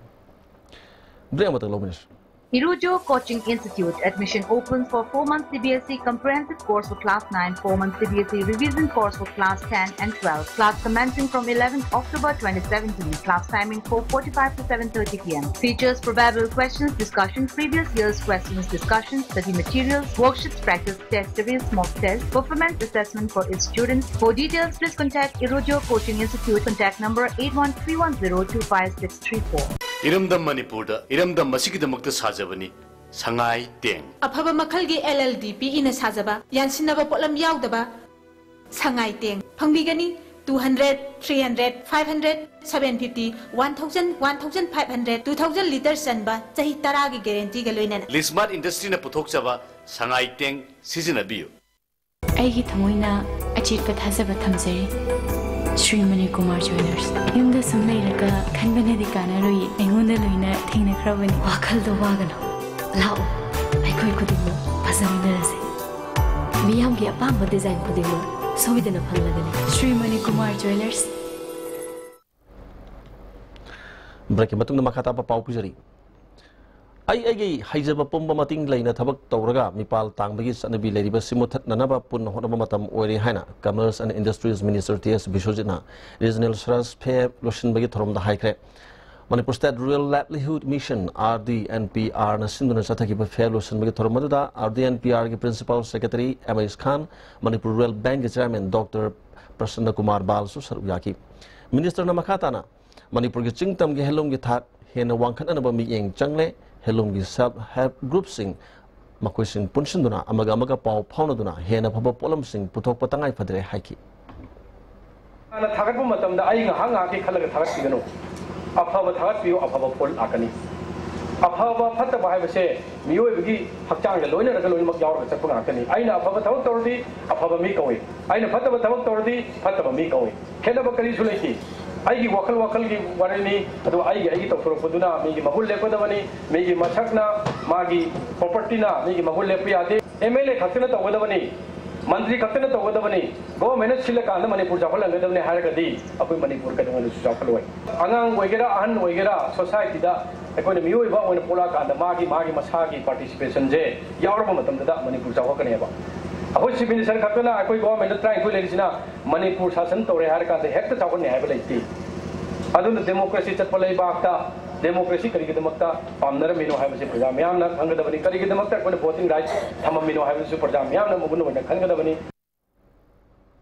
ꯕ꯭ꯔꯦꯛ ꯑꯃꯇꯪ ꯂꯧꯃꯤꯟꯅꯁꯤ꯫ Irojo Coaching Institute. Admission open for four months C B S E comprehensive course for class nine, four months C B S E revision course for class ten and twelve. Class commencing from eleventh October twenty seventeen. Class timing four forty-five to seven thirty p m. Features: probable questions, discussion, previous year's questions, discussion, study materials, worksheets, practice test series, mock test, performance assessment for its students. For details, please contact Irojo Coaching Institute. Contact number eight one three one zero two five six three four. ꯏꯔꯝꯗꯝ ꯃꯅꯤꯄꯨꯔꯗ ꯏꯔꯝꯗꯝ ꯑꯁꯤꯒꯤꯗꯃꯛꯇ ꯁꯥꯖꯕꯅꯤ ꯁꯉꯥꯏ ꯇꯦꯡ꯫ ꯑꯐꯕ ꯃꯈꯜꯒꯤ L L D P E ꯅ ꯁꯥꯖꯕ, ꯌꯥꯟꯁꯤꯟꯅꯕ ꯄꯣꯠꯂꯝ ꯌꯥꯎꯗꯕ ꯁꯉꯥꯏ ꯇꯦꯡ ꯐꯪꯕꯤꯒꯅꯤ꯫ Two hundred, three hundred, five hundred, seven fifty, one thousand, one thousand five hundred, two thousand litre ꯆꯟꯕ ꯆꯍꯤ ꯇꯔꯥꯒꯤ guarantee ꯒ ꯂꯣꯏꯅꯅ꯫ ꯂꯤꯁꯃꯥꯔꯠ ꯏꯟꯗꯁꯇ꯭ꯔꯤꯅ ꯄꯨꯊꯣꯛꯆꯕ ꯁꯉꯥꯏ ꯇꯦꯡ ꯁꯤꯖꯤꯟꯅꯕꯤꯌꯨ꯫ ꯑꯩꯒꯤ ꯊꯃꯣꯏꯅ ꯑꯆꯦꯠꯄ ꯊꯥꯖꯕ ꯊꯝꯖꯔꯤ꯫ ꯁ꯭ꯔꯤ ꯃꯅꯤꯀꯨꯃꯥꯔ ꯖ꯭ꯋꯦꯂꯔꯁ꯫ ꯌꯨꯝꯗ ꯁꯨꯝ ꯂꯩꯔꯒ ꯈꯟꯕꯅꯗꯤ ꯀꯥꯟꯅꯔꯣꯏꯌꯦ꯫ ꯑꯩꯉꯣꯟꯗ ꯂꯣꯏꯅ ꯊꯦꯡꯅꯈ꯭ꯔꯕꯅꯤ꯫ ꯋꯥꯈꯜꯗꯣ ꯋꯥꯒꯅꯨ꯫ ꯂꯥꯛꯑꯣ, ꯑꯩꯈꯣꯏ ꯈꯨꯗꯤꯡꯃꯛ ꯐꯖꯃꯤꯟꯅꯔꯁꯦ꯫ ꯃꯤꯌꯥꯝꯒꯤ ꯑꯄꯥꯝꯕ design ꯈꯨꯗꯤꯡꯃꯛ ꯁꯣꯏꯗꯅ ꯐꯪꯂꯒꯅꯤ꯫ ꯁ꯭ꯔꯤ ꯃꯅꯤꯀꯨꯃꯥꯔ ꯖ꯭ꯋꯦꯂꯔꯁ꯫ ꯕ꯭ꯔꯦꯛꯀꯤ ꯃꯇꯨꯡꯗ ꯃꯈꯥ ꯇꯥꯕ ꯄꯥꯎ ꯄꯤꯖꯔꯤ꯫ ꯑꯩ ꯑꯩꯒꯤ ꯍꯩꯖꯕ ꯄꯨꯝꯕ ꯃꯇꯤꯡ ꯂꯩꯅ ꯊꯕꯛ ꯇꯧꯔꯒ ꯃꯤꯄꯥꯜ ꯇꯥꯡꯕꯒꯤ ꯆꯠꯅꯕꯤ ꯂꯩꯔꯤꯕꯁꯤ ꯃꯨꯊꯠꯅꯅꯕ ꯄꯨꯟꯅ ꯍꯣꯠꯅꯕ ꯃꯇꯝ ꯑꯣꯏꯔꯦ ꯍꯥꯏꯅ Commerce and Industries Minister T S ꯕꯤꯁ꯭ꯋꯖꯤꯠꯅ Regional Swaraj Fair ꯂꯣꯏꯁꯤꯟꯕꯒꯤ ꯊꯧꯔꯝꯗ ꯍꯥꯏꯈ꯭ꯔꯦ꯫ Manipur State Rural Livelihood Mission, R D N P R ꯅ ꯁꯤꯟꯗꯨꯅ ꯆꯠꯊꯈꯤꯕ fair ꯂꯣꯏꯁꯤꯟꯕꯒꯤ ꯊꯧꯔꯝ ꯑꯗꯨꯗ R D N P R ꯒꯤ Principal Secretary M H Khan, Manipur Rural Bank ꯒꯤ Chairman Doctor ꯄ꯭ꯔꯁꯟꯅ ꯀꯨꯃꯥꯔ ꯕꯥꯜꯁꯨ ꯁꯔꯨꯛ ꯌꯥꯈꯤ꯫ Minister ꯅ ꯃꯈꯥ ꯇꯥꯅ ꯃꯅꯤꯄꯨꯔꯒꯤ ꯆꯤꯡ ꯇꯝꯒꯤ handloom ꯒꯤ ꯊꯥꯛ ꯍꯦꯟꯅ ꯋꯥꯡꯈꯠꯅꯅꯕ ꯃꯤꯠꯌꯦꯡ ꯆꯪꯂꯦ꯫ Handloom ꯒꯤ self help group ꯁꯤꯡ ꯃꯈꯣꯏꯁꯤꯡ ꯄꯨꯟꯁꯤꯟꯗꯨꯅ ꯑꯃꯒ ꯑꯃꯒ ꯄꯥꯎ ꯐꯥꯎꯅꯗꯨꯅ ꯍꯦꯟꯅ ꯐꯕ ꯄꯣꯠꯂꯝꯁꯤꯡ ꯄꯨꯊꯣꯛꯄ ꯇꯉꯥꯏ ꯐꯗ꯭ꯔꯦ ꯍꯥꯏꯈꯤ꯫ ꯍꯥꯟꯅ ꯊꯥꯒꯠꯄ ꯃꯇꯝꯗ ꯑꯩ ꯉꯥꯏꯍꯥꯛ ꯉꯥꯏꯍꯥꯛꯀꯤ ꯈꯜꯂꯒ ꯊꯥꯒꯠꯄꯤꯒꯅꯨ꯫ ꯑꯐꯕ ꯊꯥꯒꯠꯄꯤꯌꯨ, ꯑꯐꯕ ꯄꯣꯠ ꯂꯥꯛꯀꯅꯤ꯫ ꯑꯐꯕ ꯐꯠꯇꯕ ꯍꯥꯏꯕꯁꯦ ꯃꯤꯑꯣꯏꯕꯒꯤ ꯍꯛꯆꯥꯡꯗ ꯂꯣꯏꯅꯔꯒ ꯂꯣꯏꯅꯃꯛ ꯌꯥꯎꯔꯒ ꯆꯠꯄ ꯉꯥꯛꯇꯅꯤ꯫ ꯑꯩꯅ ꯑꯐꯕ ꯊꯕꯛ ꯇꯧꯔꯗꯤ ꯑꯐꯕ ꯃꯤ ꯀꯧꯏ, ꯑꯩꯅ ꯐꯠꯇꯕ ꯊꯕꯛ ꯇꯧꯔꯗꯤ ꯐꯠꯇꯕ ꯃꯤ ꯀꯧꯏ꯫ ꯈꯦꯠꯅꯕ ꯀꯔꯤꯁꯨ ꯂꯩꯇꯦ꯫ ꯑꯩꯒꯤ ꯋꯥꯈꯜ ꯋꯥꯈꯜꯒꯤ ꯋꯥꯔꯤꯅꯤ, ꯑꯗꯨꯒ ꯑꯩꯒꯤ ꯑꯩꯒꯤ ꯇꯧꯊꯣꯔꯛꯄꯗꯨꯅ ꯃꯤꯒꯤ ꯃꯒꯨꯟ ꯂꯦꯞꯀꯗꯕꯅꯤ꯫ ꯃꯤꯒꯤ ꯃꯁꯛꯅ, ꯃꯥꯒꯤ property ꯅ ꯃꯤꯒꯤ ꯃꯒꯨꯟ ꯂꯦꯞꯄ ꯌꯥꯗꯦ꯫ M L A ꯈꯛꯇꯅ ꯇꯧꯒꯗꯕꯅꯤ꯫ ꯃꯟꯇ꯭ꯔꯤ ꯈꯛꯇꯅ ꯇꯧꯒꯗꯕꯅꯤ, ꯒꯣꯚꯔꯟꯃꯦꯟꯅ ꯁꯤꯜꯂꯀꯥꯟꯗ ꯃꯅꯤꯄꯨꯔ ꯆꯥꯎꯈꯠꯍꯟꯒꯗꯕꯅꯤ ꯍꯥꯏꯔꯒꯗꯤ ꯑꯩꯈꯣꯏ ꯃꯅꯤꯄꯨꯔ ꯀꯩꯗꯧꯉꯩꯗꯁꯨ ꯆꯥꯎꯈꯠꯂꯣꯏ꯫ ꯑꯉꯥꯡ ꯑꯣꯏꯒꯦꯔꯥ, ꯑꯍꯟ ꯑꯣꯏꯒꯦꯔꯥ, ꯁꯣꯁꯥꯏꯇꯤꯗ ꯑꯩꯈꯣꯏꯅ ꯃꯤꯑꯣꯏꯕ ꯑꯣꯏꯅ ꯄꯣꯛꯂꯛꯑꯀꯥꯟꯗ ꯃꯥꯒꯤ ꯃꯥꯒꯤ ꯃꯁꯥꯒꯤ ꯄꯥꯔꯇꯤꯁꯤꯄꯦꯁꯟꯁꯦ ꯌꯥꯎꯔꯕ ꯃꯇꯝꯗꯗ ꯃꯅꯤꯄꯨꯔ ꯆꯥꯎꯈꯠꯀꯅꯦꯕ꯫ ꯑꯩꯈꯣꯏ ꯆꯤꯐ ꯃꯤꯅꯤꯁꯇꯔ ꯈꯛꯇꯅ, ꯑꯩꯈꯣꯏ ꯒꯣꯚꯔꯟꯃꯦꯟꯗ ꯇꯔꯥꯅꯤꯊꯣꯏ ꯂꯩꯔꯤꯁꯤꯅ ꯃꯅꯤꯄꯨꯔ ꯁꯥꯁꯟ ꯇꯧꯔꯦ ꯍꯥꯏꯔ ꯀꯥꯟꯗ ꯍꯦꯛꯇ ꯆꯥꯎꯈꯠꯅꯤ ꯍꯥꯏꯕ ꯂꯩꯇꯦ꯫ ꯑꯗꯨꯅ ꯗꯦꯃꯣꯀ꯭ꯔꯦꯁꯤ ꯆꯠꯄ ꯂꯩꯕꯥꯛꯇ ꯗꯦꯃꯣꯀ꯭ꯔꯦꯁꯤ ꯀꯔꯤꯒꯤꯗꯃꯛꯇ ꯄꯥꯝꯅꯔꯝꯃꯤꯅꯣ ꯍꯥꯏꯕꯁꯤ ꯄ꯭ꯔꯖꯥ ꯃꯤꯌꯥꯝꯅ ꯈꯪꯒꯗꯕꯅꯤ꯫ ꯀꯔꯤꯒꯤꯗꯃꯛꯇ ꯑꯩꯈꯣꯏꯅ ꯚꯣꯇꯤꯡ ꯔꯥꯏꯠ ꯊꯝꯃꯝꯃꯤꯅꯣ ꯍꯥꯏꯕꯁꯤꯁꯨ ꯄ꯭ꯔꯖꯥ ꯃꯤꯌꯥꯝꯅ ꯃꯒꯨꯟ ꯑꯣꯏꯅ ꯈꯟꯒꯗꯕꯅꯤ꯫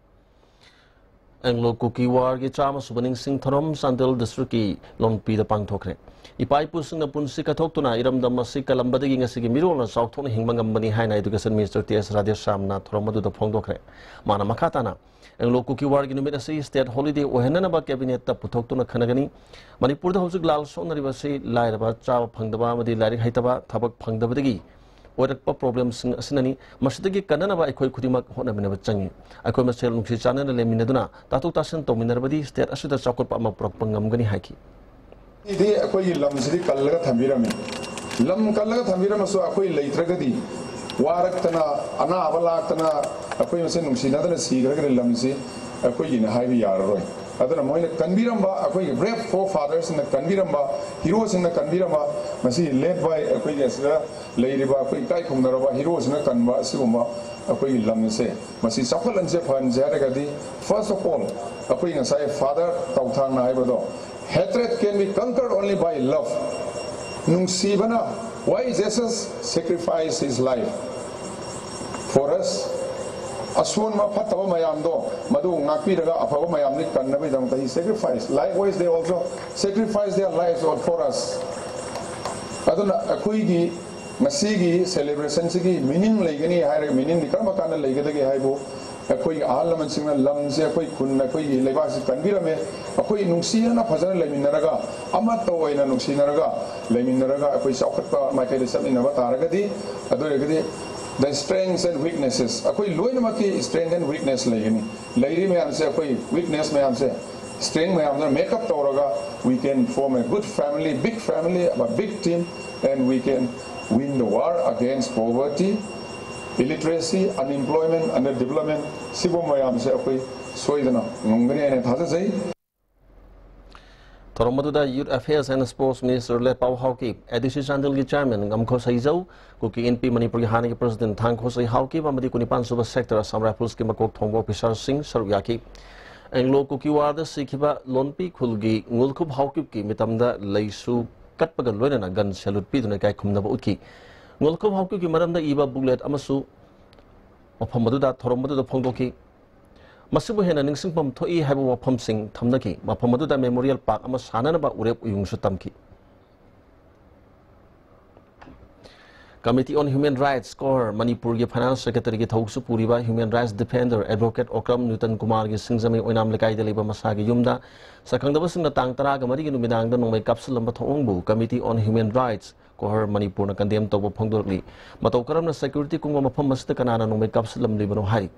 ꯑꯦꯡꯒ꯭ꯂꯣ ꯀꯨꯀꯤ ꯋꯥꯔꯒꯤ ꯆꯥꯝꯃ ꯁꯨꯕ ꯅꯤꯡꯁꯤꯡ ꯊꯧꯔꯝ ꯆꯥꯟꯗꯦꯜ ꯗꯤꯁꯇ꯭ꯔꯤꯛꯀꯤ ꯂꯣꯟꯄꯤꯗ ꯄꯥꯡꯊꯣꯛꯈ꯭ꯔꯦ꯫ ꯏꯄꯥ ꯏꯄꯨꯁꯤꯡꯅ ꯄꯨꯟꯁꯤ ꯀꯠꯊꯣꯛꯇꯨꯅ ꯏꯔꯝꯗꯝ ꯑꯁꯤ ꯀꯜꯂꯝꯕꯗꯒꯤ ꯉꯁꯤꯒꯤ ꯃꯤꯔꯣꯜꯅ ꯆꯥꯎꯊꯣꯛꯅ ꯍꯤꯡꯕ ꯉꯝꯕꯅꯤ ꯍꯥꯏꯅ ꯏꯗꯨꯀꯦꯁꯟ ꯃꯤꯅꯤꯁꯇꯔ ꯇꯤ ꯑꯦꯁ ꯔꯥꯙꯦꯁ꯭ꯌꯥꯝꯅ ꯊꯧꯔꯝ ꯑꯗꯨꯗ ꯐꯣꯡꯗꯣꯛꯈ꯭ꯔꯦ꯫ ꯃꯥꯅ ꯃꯈꯥ ꯇꯥꯅ ꯑꯦꯡꯒ꯭ꯂꯣ ꯀꯨꯀꯤ ꯋꯥꯔꯒꯤ ꯅꯨꯃꯤꯠ ꯑꯁꯤ ꯁ꯭ꯇꯦꯠ ꯍꯣꯂꯤꯗꯦ ꯑꯣꯏꯍꯟꯅꯅꯕ ꯀꯦꯕꯤꯅꯦꯠꯇ ꯄꯨꯊꯣꯛꯇꯨꯅ ꯈꯟꯅꯒꯅꯤ꯫ ꯃꯅꯤꯄꯨꯔꯗ ꯍꯧꯖꯤꯛ ꯂꯥꯜ ꯁꯣꯛꯅꯔꯤꯕ ꯑꯁꯤ ꯂꯥꯏꯔꯕ, ꯆꯥꯕ ꯐꯪꯗꯕ ꯑꯃꯗꯤ ꯂꯥꯏꯔꯤꯛ ꯍꯩꯇꯕ, ꯊꯕꯛ ꯐꯪꯗꯕꯗꯒꯤ ꯑꯣꯏꯔꯛꯄ ꯄ꯭ꯔꯣꯕ꯭ꯂꯦꯝꯁꯤꯡ ꯑꯁꯤꯅꯅꯤ꯫ ꯃꯁꯤꯗꯒꯤ ꯀꯟꯅꯅꯕ ꯑꯩꯈꯣꯏ ꯈꯨꯗꯤꯡꯃꯛ ꯍꯣꯠꯅꯃꯤꯟꯅꯕ ꯆꯪꯏ꯫ ꯑꯩꯈꯣꯏ ꯃꯁꯦꯜ ꯅꯨꯡꯁꯤ ꯆꯥꯟꯅꯅ ꯂꯩꯃꯤꯟꯅꯗꯨꯅ ꯇꯥꯊꯣꯛ ꯇꯥꯁꯤꯟ ꯇꯧꯃꯤꯟꯅꯔꯕꯗꯤ ꯁ꯭ꯇꯦꯠ ꯑꯁꯤꯗ ꯆꯥꯎꯈꯠꯄ ꯑꯃ ꯄꯨꯔꯛꯄ ꯉꯝꯒꯅꯤ ꯍꯥꯏꯈꯤ꯫ ꯁꯤꯗꯤ ꯑꯩꯈꯣꯏꯒꯤ ꯂꯝꯁꯤꯗꯤ ꯀꯜꯂꯒ ꯊꯝꯕꯤꯔꯝꯃꯤ꯫ ꯂꯝ ꯀꯜꯂꯒ ꯊꯝꯕꯤꯔꯝꯃꯁꯨ ꯑꯩꯈꯣꯏ ꯂꯩꯇ꯭ꯔꯒꯗꯤ, ꯋꯥꯔꯛꯇꯅ, ꯑꯅꯥꯕ ꯂꯥꯛꯇꯅ, ꯑꯩꯈꯣꯏ ꯃꯁꯦꯜ ꯅꯨꯡꯁꯤꯅꯗꯅ ꯁꯤꯈ꯭ꯔꯒꯗꯤ ꯂꯝꯁꯤ ꯑꯩꯈꯣꯏꯒꯤꯅꯤ ꯍꯥꯏꯕ ꯌꯥꯔꯔꯣꯏ꯫ ꯑꯗꯨꯅ ꯃꯣꯏꯅ ꯀꯟꯕꯤꯔꯝꯕ, ꯑꯩꯈꯣꯏꯒꯤ brave forefathersꯁꯤꯡꯅ ꯀꯟꯕꯤꯔꯝꯕ, heroꯁꯤꯡꯅ ꯀꯟꯕꯤꯔꯝꯕ, ꯃꯁꯤ led by ꯑꯩꯈꯣꯏꯒꯤ ꯑꯁꯤꯗ ꯂꯩꯔꯤꯕ ꯑꯩꯈꯣꯏ ꯏꯀꯥꯏ ꯈꯨꯝꯅꯔꯕ heroꯁꯤꯡꯅ ꯀꯟꯕ ꯑꯁꯤꯒꯨꯝꯕ ꯑꯩꯈꯣꯏꯒꯤ ꯂꯝꯁꯦ, ꯃꯁꯤ ꯆꯥꯎꯈꯠꯍꯟꯁꯦ, ꯐꯍꯟꯁꯦ ꯍꯥꯏꯔꯒꯗꯤ, first of all, ꯑꯩꯈꯣꯏ ꯉꯁꯥꯏ father ꯇꯧꯊꯥꯡꯅ ꯍꯥꯏꯕꯗꯣ, hatred can be conquered only by love. ꯅꯨꯡꯁꯤꯕꯅ, why Jesus sacrificed his life for us? ꯑꯁꯣꯟꯕ ꯐꯠꯇꯕ ꯃꯌꯥꯝꯗꯣ ꯃꯗꯨ ꯉꯥꯛꯄꯤꯔꯒ ꯑꯐꯕ ꯃꯌꯥꯝꯗꯤ ꯀꯟꯅꯕꯒꯤꯗꯃꯛꯇ he sacrificed. Likewise, they also sacrifice their lives all for us. ꯑꯗꯨꯅ ꯑꯩꯈꯣꯏꯒꯤ ꯉꯁꯤꯒꯤ celebrationꯁꯤꯒꯤ meaning ꯂꯩꯒꯅꯤ ꯍꯥꯏꯔꯒ, meaningꯗꯤ ꯀꯔꯝꯕ ꯀꯥꯟꯗ ꯂꯩꯒꯗꯒꯦ ꯍꯥꯏꯕꯨ, ꯑꯩꯈꯣꯏꯒꯤ ꯑꯍꯜ ꯂꯃꯟꯁꯤꯡꯅ ꯂꯝꯁꯦ, ꯑꯩꯈꯣꯏ ꯈꯨꯟ, ꯑꯩꯈꯣꯏꯒꯤ ꯂꯩꯕꯥꯛꯁꯤ ꯀꯟꯕꯤꯔꯝꯃꯦ꯫ ꯑꯩꯈꯣꯏ ꯅꯨꯡꯁꯤꯅꯅ ꯐꯖꯅ ꯂꯩꯃꯤꯟꯅꯔꯒ, ꯑꯃꯠꯇ ꯑꯣꯏꯅ ꯅꯨꯡꯁꯤꯅꯔꯒ ꯂꯩꯃꯤꯟꯅꯔꯒ ꯑꯩꯈꯣꯏ ꯆꯥꯎꯈꯠꯄ ꯃꯥꯏꯀꯩꯗ ꯆꯠꯃꯤꯟꯅꯕ ꯇꯥꯔꯒꯗꯤ, ꯑꯗꯨ ꯑꯣꯏꯔꯒꯗꯤ the strengths and weaknesses, ꯑꯩꯈꯣꯏ ꯂꯣꯏꯅꯃꯛꯀꯤ strength and weakness ꯂꯩꯒꯅꯤ꯫ ꯂꯩꯔꯤ ꯃꯌꯥꯝꯁꯦ, ꯑꯩꯈꯣꯏ weakness ꯃꯌꯥꯝꯁꯦ, strength ꯃꯌꯥꯝꯗꯨꯅ make up ꯇꯧꯔꯒ, we can form a good family, big family, a big team, and we can win the war against poverty, Illiteracy, unemployment, underdevelopment, ꯁꯤꯒꯨꯝꯕ ꯃꯌꯥꯝꯁꯦ ꯑꯩꯈꯣꯏ ꯁꯣꯏꯗꯅ ꯉꯝꯒꯅꯤ ꯍꯥꯏꯅ ꯊꯥꯖꯖꯩ꯫ ꯊꯧꯔꯝ ꯑꯗꯨꯗ Youth Affairs and Sports Minister ꯂꯦꯠꯄꯥꯎ Haokip, A D C ꯆꯥꯟꯗꯦꯜꯒꯤ Chairman ꯉꯝꯈꯣ ꯁꯩꯖꯧ, ꯀꯨꯀꯤ ꯏꯟꯄꯤ ꯃꯅꯤꯄꯨꯔꯒꯤ ꯍꯥꯟꯅꯒꯤ President ꯊꯥꯡꯈꯣ ꯁꯩꯍꯥꯎꯀꯤꯞ ꯑꯃꯗꯤ ꯀꯨꯟꯅꯤꯄꯥꯟ ꯁꯨꯕ Sector Assam Riflesꯀꯤ ꯃꯀꯣꯛ ꯊꯣꯡꯕ officerꯁꯤꯡ ꯁꯔꯨꯛ ꯌꯥꯈꯤ꯫ ꯑꯦꯡꯂꯣ ꯀꯨꯀꯤ ꯋꯥꯔꯗ ꯁꯤꯈꯤꯕ ꯂꯣꯟꯄꯤ ꯈꯨꯜꯒꯤ ꯉꯨꯜꯈꯨꯞ ꯍꯥꯎꯀꯤꯞꯀꯤ ꯃꯤꯇꯝꯗ ꯂꯩꯁꯨ ꯀꯠꯄꯒ ꯂꯣꯏꯅꯅ gun salute ꯄꯤꯗꯨꯅ ꯏꯀꯥꯏ ꯈꯨꯝꯅꯕ ꯎꯠꯈꯤ꯫ ꯉꯨꯜꯈꯨꯞ ꯍꯥꯎꯀꯤꯞꯀꯤ ꯃꯔꯝꯗ ꯏꯕ booklet ꯑꯃꯁꯨ ꯃꯐꯝ ꯑꯗꯨꯗ, ꯊꯧꯔꯝ ꯑꯗꯨꯗ ꯐꯣꯡꯗꯣꯛꯈꯤ꯫ ꯃꯁꯤꯕꯨ ꯍꯦꯟꯅ ꯅꯤꯡꯁꯤꯡꯐꯝ ꯊꯣꯛꯏ ꯍꯥꯏꯕ ꯋꯥꯐꯝꯁꯤꯡ ꯊꯝꯅꯈꯤ꯫ ꯃꯐꯝ ꯑꯗꯨꯗ Memorial Park ꯑꯃ ꯁꯥꯅꯅꯕ ꯎꯔꯦꯞ ꯎꯌꯨꯡꯁꯨ ꯇꯝꯈꯤ꯫ Committee on Human Rights, COHR, ꯃꯅꯤꯄꯨꯔꯒꯤ Finance Secretaryꯒꯤ ꯊꯧꯁꯨ ꯄꯨꯔꯤꯕ human rights defender Advocate Okram ꯅ꯭ꯌꯨꯇꯟ ꯀꯨꯃꯥꯔꯒꯤ ꯁꯤꯡꯖꯃꯩ ꯑꯣꯏꯅꯥꯝ ꯂꯩꯀꯥꯏꯗ ꯂꯩꯕ ꯃꯁꯥꯒꯤ ꯌꯨꯝꯗ ꯁꯛꯈꯪꯗꯕꯁꯤꯡꯅ ꯇꯥꯡ ꯇꯔꯥꯒ ꯃꯔꯤꯒꯤ ꯅꯨꯃꯤꯗꯥꯡꯗ ꯅꯣꯡꯃꯩ ꯀꯥꯞꯁꯤꯜꯂꯝꯕ ꯊꯧꯑꯣꯡꯕꯨ Committee on Human Rights, COHR, ꯃꯅꯤꯄꯨꯔꯅ condemn ꯇꯧꯕ ꯐꯣꯡꯗꯣꯔꯛꯂꯤ꯫ ꯃꯇꯧ ꯀꯔꯝꯅ security ꯀꯨꯡꯕ ꯃꯐꯝ ꯑꯁꯤꯗ ꯀꯅꯥꯅ ꯅꯣꯡꯃꯩ ꯀꯥꯞꯁꯤꯜꯂꯝꯂꯤꯕꯅꯣ ꯍꯥꯏꯔꯤ꯫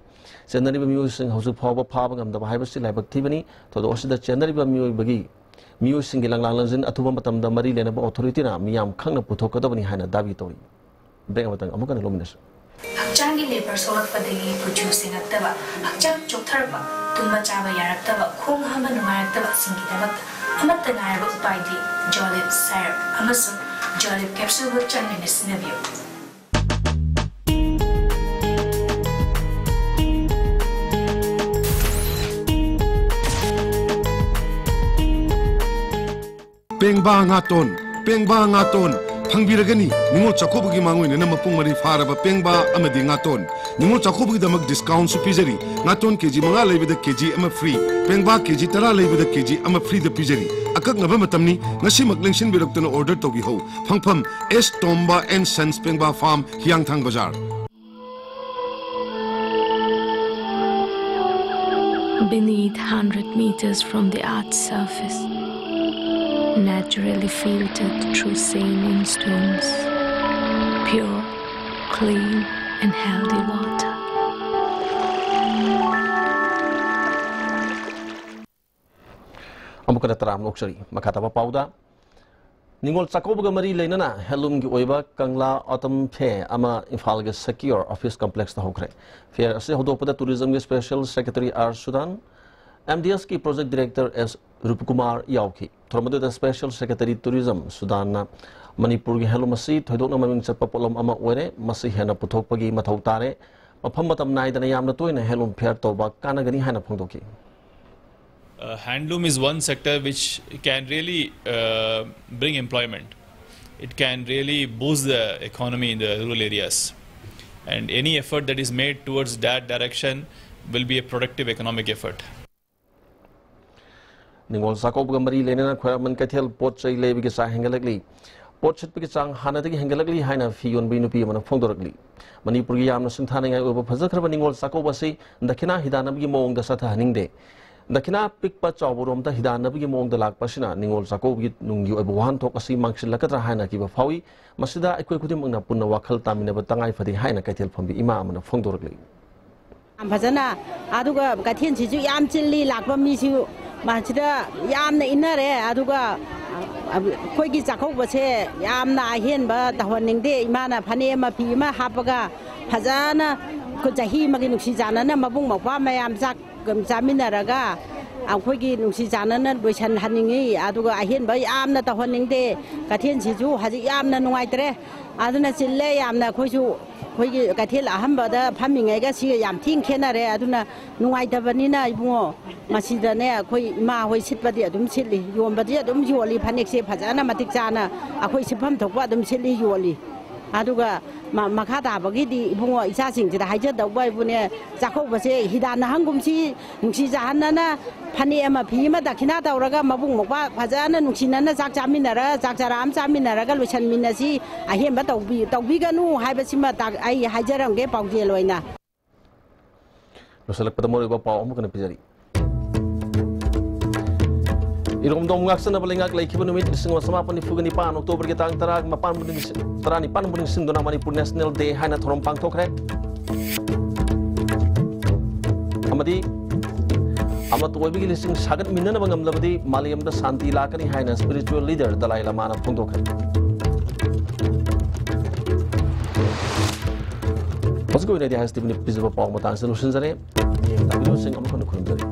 ꯆꯦꯟꯅꯔꯤꯕ ꯃꯤꯑꯣꯏꯁꯤꯡ ꯍꯧꯖꯤꯛ ꯐꯥꯎꯕ ꯐꯥꯕ ꯉꯝꯗꯕ ꯍꯥꯏꯕꯁꯤ ꯂꯥꯏꯕꯛ ꯊꯤꯕꯅꯤ꯫ ꯊꯧꯗꯣꯛ ꯑꯁꯤꯗ ꯆꯦꯟꯅꯔꯤꯕ ꯃꯤꯑꯣꯏꯕꯒꯤ, ꯃꯤꯑꯣꯏꯁꯤꯡꯒꯤ ꯂꯪꯂꯥ ꯂꯪꯖꯤꯟ ꯑꯊꯨꯕ ꯃꯇꯝꯗ ꯃꯔꯤ ꯂꯩꯅꯕ authorityꯅ ꯃꯤꯌꯥꯝ ꯈꯪꯅ ꯄꯨꯊꯣꯛꯀꯗꯕꯅꯤ ꯍꯥꯏꯅ ꯗꯥꯕꯤ ꯇꯧꯔꯤ꯫ Break ꯑꯃꯇꯪ ꯑꯃꯨꯛ ꯍꯟꯅ ꯂꯧꯃꯤꯟꯅꯁꯤ꯫ ꯍꯛꯆꯥꯡꯒꯤ ꯂꯦꯕꯔ ꯁꯣꯛꯂꯛꯄꯗꯒꯤ ꯀꯨꯆꯨ ꯁꯦꯡꯉꯛꯇꯕ, ꯍꯛꯆꯥꯡ ꯆꯣꯛꯊꯔꯛꯄ, ꯇꯨꯝꯕ ꯆꯥꯕ ꯌꯥꯔꯛꯇꯕ, ꯈꯣꯡ ꯍꯥꯝꯕ ꯅꯨꯡꯉꯥꯏꯔꯛꯇꯕꯁꯤꯡꯒꯤꯗꯃꯛꯇ ꯑꯃꯠꯇ ꯉꯥꯏꯔꯕ ꯎꯄꯥꯏꯗꯤ Jolib syrup ꯑꯃꯁꯨꯡ Jolib capsule ꯍꯛꯆꯥꯡ ꯅꯥꯏꯅ ꯁꯤꯖꯤꯟꯅꯕꯤꯌꯨ꯫ ꯄꯦꯡꯕꯥ ꯉꯥꯇꯣꯟ, ꯄꯦꯡꯕꯥ ꯉꯥꯇꯣꯟ ꯐꯪꯕꯤꯔꯒꯅꯤ꯫ ꯅꯤꯉꯣꯜ ꯆꯥꯛꯀꯧꯕꯒꯤ ꯃꯥꯡꯑꯣꯏꯅꯅ ꯃꯄꯨꯡ ꯃꯔꯩ ꯐꯥꯔꯕ ꯄꯦꯡꯕꯥ ꯑꯃꯗꯤ ꯉꯥꯇꯣꯟ꯫ ꯅꯤꯉꯣꯜ ꯆꯥꯛꯀꯧꯕꯒꯤꯗꯃꯛ discountꯁꯨ ꯄꯤꯖꯔꯤ꯫ ꯉꯥꯇꯣꯟ ꯀꯦꯖꯤ ꯃꯉꯥ ꯂꯩꯕꯗ ꯀꯦꯖꯤ ꯑꯃ free, ꯄꯦꯡꯕꯥ ꯀꯦꯖꯤ ꯇꯔꯥ ꯂꯩꯕꯗ ꯀꯦꯖꯤ ꯑꯃ freeꯗ ꯄꯤꯖꯔꯤ꯫ ꯑꯀꯛꯅꯕ ꯃꯇꯝꯅꯤ, ꯉꯁꯤꯃꯛ ꯂꯦꯡꯁꯤꯟꯕꯤꯔꯛꯇꯨꯅ order ꯇꯧꯕꯤꯍꯧ꯫ ꯐꯪꯐꯝ, S Tomba and Sons, Pengba Farm, Hiangthang Bazar. Beneath, hundred meters from the earth's surface, naturally filtered through saline stones, pure, clean and healthy water. ꯑꯃꯨꯛꯀ ꯍꯟꯅ ꯇꯔꯥꯝꯅ ꯑꯣꯛꯆꯔꯤ꯫ ꯃꯈꯥ ꯇꯥꯕ ꯄꯥꯎꯗ, ꯅꯤꯉꯣꯜ ꯆꯥꯛꯀꯧꯕꯒ ꯃꯔꯤ ꯂꯩꯅꯅ ꯍꯦꯟꯂꯨꯝꯒꯤ ꯑꯣꯏꯕ ꯀꯪꯂꯥ ꯑꯣꯇꯝ ꯐꯦꯌꯔ ꯑꯃ ꯏꯝꯐꯥꯜꯒꯤ ꯁꯦꯀ꯭ꯌꯣꯔ ꯑꯣꯐꯤꯁ ꯀꯝꯄ꯭ꯂꯦꯛꯁꯇ ꯍꯧꯈ꯭ꯔꯦ꯫ ꯐꯦꯌꯔ ꯑꯁꯤ ꯍꯧꯗꯣꯛꯄꯗ ꯇꯨꯔꯤꯖꯝꯒꯤ special secretary R Sudan, M D ꯑꯦꯁꯀꯤ ꯄ꯭ꯔꯣꯖꯦꯛ ꯗꯤꯔꯦꯛꯇꯔ ꯑꯦꯁ ꯔꯨꯄꯀꯨꯃꯥꯔ ꯌꯥꯎꯈꯤ꯫ ꯊꯧꯔꯝ ꯑꯗꯨꯗ ꯁ꯭ꯄꯦꯁꯦꯜ ꯁꯦꯀ꯭ꯔꯦꯇꯔꯤ ꯇꯨꯔꯤꯖꯝ ꯁꯨꯗꯥꯟꯅ ꯃꯅꯤꯄꯨꯔꯒꯤ ꯍꯦꯟꯂꯨꯝ ꯑꯁꯤ ꯊꯣꯏꯗꯣꯛꯅ ꯃꯃꯤꯡ ꯆꯠꯄ ꯄꯣꯠꯂꯝ ꯑꯃ ꯑꯣꯏꯔꯦ, ꯃꯁꯤ ꯍꯦꯟꯅ ꯄꯨꯊꯣꯛꯄꯒꯤ ꯃꯊꯧ ꯇꯥꯔꯦ, ꯃꯐꯝ ꯃꯇꯝ ꯅꯥꯏꯗꯅ ꯌꯥꯝꯅ ꯇꯣꯏꯅ ꯍꯦꯟꯂꯨꯝ ꯐꯦꯌꯔ ꯇꯧꯕ ꯀꯥꯟꯅꯒꯅꯤ ꯍꯥꯏꯅ ꯐꯣꯡꯗꯣꯛꯈꯤ꯫ Uh, handloom is one sector which can really uh, bring employment. It can really boost the economy in the rural areas. And any effort that is made towards that direction will be a productive economic effort. ꯅꯤꯉꯣꯜ ꯆꯥꯛꯀꯧꯕꯒ ꯃꯔꯤ ꯂꯩꯅꯅ ꯈ꯭ꯋꯥꯏꯔꯥꯛꯃꯟ ꯀꯩꯊꯦꯜ ꯄꯣꯠ ꯆꯩ ꯂꯩꯕꯒꯤ ꯆꯥꯡ ꯍꯦꯟꯒꯠꯂꯛꯂꯤ꯫ ꯄꯣꯠ ꯁꯤꯠꯄꯒꯤ ꯆꯥꯡ ꯍꯥꯟꯅꯗꯒꯤ ꯍꯦꯟꯒꯠꯂꯛꯂꯤ ꯍꯥꯏꯅ ꯐꯤ ꯌꯣꯟꯕꯤ ꯅꯨꯄꯤ ꯑꯃꯅ ꯐꯣꯡꯗꯣꯔꯛꯂꯤ꯫ ꯃꯅꯤꯄꯨꯔꯒꯤ ꯌꯥꯝꯅ ꯁꯤꯡꯊꯥꯅꯤꯡꯉꯥꯏ ꯑꯣꯏꯕ ꯐꯖꯈ꯭ꯔꯕ ꯅꯤꯉꯣꯜ ꯆꯥꯛꯀꯧꯕ ꯑꯁꯤ ꯗꯈꯤꯅꯥ ꯍꯤꯗꯥꯟꯅꯕꯒꯤ ꯃꯑꯣꯡꯗ ꯆꯠꯊꯍꯟꯅꯤꯡꯗꯦ꯫ ꯗꯈꯤꯅꯥ ꯄꯤꯛꯄ ꯆꯥꯎꯕꯔꯣꯝꯗ ꯍꯤꯗꯥꯟꯅꯕꯒꯤ ꯃꯑꯣꯡꯗ ꯂꯥꯛꯄ ꯑꯁꯤꯅ ꯅꯤꯉꯣꯜ ꯆꯥꯛꯀꯧꯕꯒꯤ ꯅꯨꯡꯒꯤ ꯑꯣꯏꯕ ꯋꯥꯍꯟꯊꯣꯛ ꯑꯁꯤ ꯃꯥꯡꯁꯤꯜꯂꯛꯀꯗ꯭ꯔꯥ ꯍꯥꯏꯅ ꯑꯀꯤꯕ ꯐꯥꯎꯏ꯫ ꯃꯁꯤꯗ ꯑꯩꯈꯣꯏ ꯈꯨꯗꯤꯡꯃꯛꯅ ꯄꯨꯟꯅ ꯋꯥꯈꯜ ꯇꯥꯃꯤꯟꯅꯕ ꯇꯉꯥꯏ ꯐꯗꯦ ꯍꯥꯏꯅ ꯀꯩꯊꯦꯜ ꯐꯝꯕꯤ ꯏꯃꯥ ꯑꯃꯅ ꯐꯣꯡꯗꯣꯔꯛꯂꯤ꯫ ꯌꯥꯝ ꯐꯖꯅ, ꯑꯗꯨꯒ ꯀꯩꯊꯦꯜꯁꯤꯁꯨ ꯌꯥꯝ ꯆꯤꯜꯂꯤ, ꯂꯥꯛꯄ ꯃꯤꯁꯨ ꯃꯁꯤꯗ ꯌꯥꯝꯅ ꯏꯟꯅꯔꯦ꯫ ꯑꯗꯨꯒ ꯑꯩꯈꯣꯏꯒꯤ ꯆꯥꯛꯀꯧꯕꯁꯦ ꯌꯥꯝꯅ ꯑꯍꯦꯟꯕ ꯇꯧꯍꯟꯅꯤꯡꯗꯦ꯫ ꯏꯃꯥꯅ ꯐꯅꯦꯛ ꯑꯃ ꯐꯤ ꯑꯃ ꯍꯥꯞꯄꯒ ꯐꯖꯅ ꯑꯩꯈꯣꯏ ꯆꯍꯤ ꯑꯃꯒꯤ ꯅꯨꯡꯁꯤ ꯆꯥꯟꯅꯅ ꯃꯕꯨꯡ ꯃꯧꯄ꯭ꯋꯥ ꯃꯌꯥꯝ ꯆꯥꯛ ꯆꯥꯃꯤꯟꯅꯔꯒ ꯑꯩꯈꯣꯏꯒꯤ ꯅꯨꯡꯁꯤ ꯆꯥꯟꯅꯅ ꯂꯣꯏꯁꯤꯟꯍꯟꯅꯤꯡꯉꯤ꯫ ꯑꯗꯨꯒ ꯑꯍꯦꯟꯕ ꯌꯥꯝꯅ ꯇꯧꯍꯟꯅꯤꯡꯗꯦ꯫ ꯀꯩꯊꯦꯜꯁꯤꯁꯨ ꯍꯧꯖꯤꯛ ꯌꯥꯝꯅ ꯅꯨꯡꯉꯥꯏꯇ꯭ꯔꯦ, ꯑꯗꯨꯅ ꯆꯤꯜꯂꯦ ꯌꯥꯝꯅ꯫ ꯑꯩꯈꯣꯏꯁꯨ ꯑꯩꯈꯣꯏꯒꯤ ꯀꯩꯊꯦꯜ ꯑꯍꯟꯕꯗ ꯐꯝꯃꯤꯉꯩꯒ ꯁꯤꯒ ꯌꯥꯝ ꯊꯤꯅ ꯈꯦꯠꯅꯔꯦ꯫ ꯑꯗꯨꯅ ꯅꯨꯡꯉꯥꯏꯇꯕꯅꯤꯅ ꯏꯕꯨꯡꯉꯣ, ꯃꯁꯤꯗꯅꯦ ꯑꯩꯈꯣꯏ ꯏꯃꯥ ꯍꯣꯏ ꯁꯤꯠꯄꯗꯤ ꯑꯗꯨꯝ ꯁꯤꯠꯂꯤ, ꯌꯣꯟꯕꯗꯤ ꯑꯗꯨꯝ ꯌꯣꯜꯂꯤ, ꯐꯅꯦꯛꯁꯦ ꯐꯖꯅ ꯃꯇꯤꯛ ꯆꯥꯅ ꯑꯩꯈꯣꯏ ꯁꯤꯠꯐꯝ ꯊꯣꯛꯄ ꯑꯗꯨꯝ ꯁꯤꯠꯂꯤ, ꯌꯣꯜꯂꯤ꯫ ꯑꯗꯨꯒ ꯃ- ꯃꯈꯥ ꯇꯥꯕꯒꯤꯗꯤ ꯏꯕꯨꯡꯉꯣ, ꯏꯆꯥꯁꯤꯡꯁꯤꯗ ꯍꯥꯏꯖꯗꯧꯕ ꯍꯥꯏꯕꯨꯅꯦ, ꯆꯥꯛꯀꯧꯕꯁꯦ ꯍꯤꯗꯥꯟꯅ ꯍꯪꯒꯨꯝꯁꯤ, ꯅꯨꯡꯁꯤ ꯆꯥꯍꯟꯅꯅ ꯐꯅꯦꯛ ꯑꯃ ꯐꯤ ꯑꯃ ꯗꯈꯤꯅꯥ ꯇꯧꯔꯒ ꯃꯕꯨꯡ ꯃꯧꯄ꯭ꯋꯥ ꯐꯖꯅ ꯅꯨꯡꯁꯤꯅꯅ ꯆꯥꯛ ꯆꯥꯃꯤꯟꯅꯔ, ꯆꯥꯛ ꯆꯔꯥ ꯑꯃ ꯆꯥꯃꯤꯟꯅꯔꯒ ꯂꯣꯏꯁꯟꯃꯤꯟꯅꯁꯤ꯫ ꯑꯍꯦꯟꯕ ꯇꯧꯕꯤ- ꯇꯧꯕꯤꯒꯅꯨ ꯍꯥꯏꯕꯁꯤꯃ ꯇꯥꯛ- ꯑꯩ ꯍꯥꯏꯖꯔꯝꯒꯦ ꯄꯥꯎꯖꯦꯜ ꯑꯣꯏꯅ꯫ ꯂꯣꯏꯁꯤꯜꯂꯛꯄꯗ ꯃꯔꯨꯑꯣꯏꯕ ꯄꯥꯎ ꯑꯃꯨꯛ ꯍꯟꯅ ꯄꯤꯖꯔꯤ꯫ ꯏꯔꯣꯝꯗꯣꯝ ꯉꯥꯛꯆꯅꯕ ꯂꯩꯉꯥꯛ ꯂꯩꯈꯤꯕ ꯅꯨꯃꯤꯠ ꯂꯤꯁꯤꯡ ꯑꯃ ꯆꯃꯥꯄꯟ ꯅꯤꯐꯨꯒ ꯅꯤꯄꯥꯟ, ꯑꯣꯛꯇꯣꯕꯔꯒꯤ ꯇꯥꯡ ꯇꯔꯥ ꯃꯥꯄꯟꯕꯨ ꯅꯤꯡꯁꯤꯡ- ꯇꯔꯥꯅꯤꯄꯥꯟꯕꯨ ꯅꯤꯡꯁꯤꯡꯗꯨꯅ ꯃꯅꯤꯄꯨꯔ ꯅꯦꯁꯅꯦꯜ ꯗꯦ ꯍꯥꯏꯅ ꯊꯧꯔꯝ ꯄꯥꯡꯊꯣꯛꯈ꯭ꯔꯦ꯫ ꯑꯃꯗꯤ ꯑꯃꯠꯇ ꯑꯣꯏꯕꯒꯤ ꯂꯤꯁꯤꯡ ꯁꯥꯒꯠꯃꯤꯟꯅꯅꯕ ꯉꯝꯂꯕꯗꯤ ꯃꯥꯂꯦꯝꯗ ꯁꯥꯟꯇꯤ ꯂꯥꯛꯀꯅꯤ ꯍꯥꯏꯅ spiritual leader ꯗꯂꯥꯏ ꯂꯃꯥꯅ ꯐꯣꯡꯗꯣꯛꯈ꯭ꯔꯦ꯫ ꯍꯧꯖꯤꯛꯀꯤ ꯑꯣꯏꯅꯗꯤ ꯍꯥꯏꯁ ꯇꯤꯚꯤꯅ ꯄꯤꯖꯕ ꯄꯥꯎ ꯃꯇꯥꯡꯁꯤꯗ ꯂꯣꯏꯁꯤꯟꯖꯔꯦ꯫ ꯌꯦꯡꯕ ꯇꯥꯕꯤꯔꯤꯕꯁꯤꯡ ꯑꯃꯨꯛ ꯍꯟꯅ ꯈꯨꯔꯨꯝꯖꯔꯤ꯫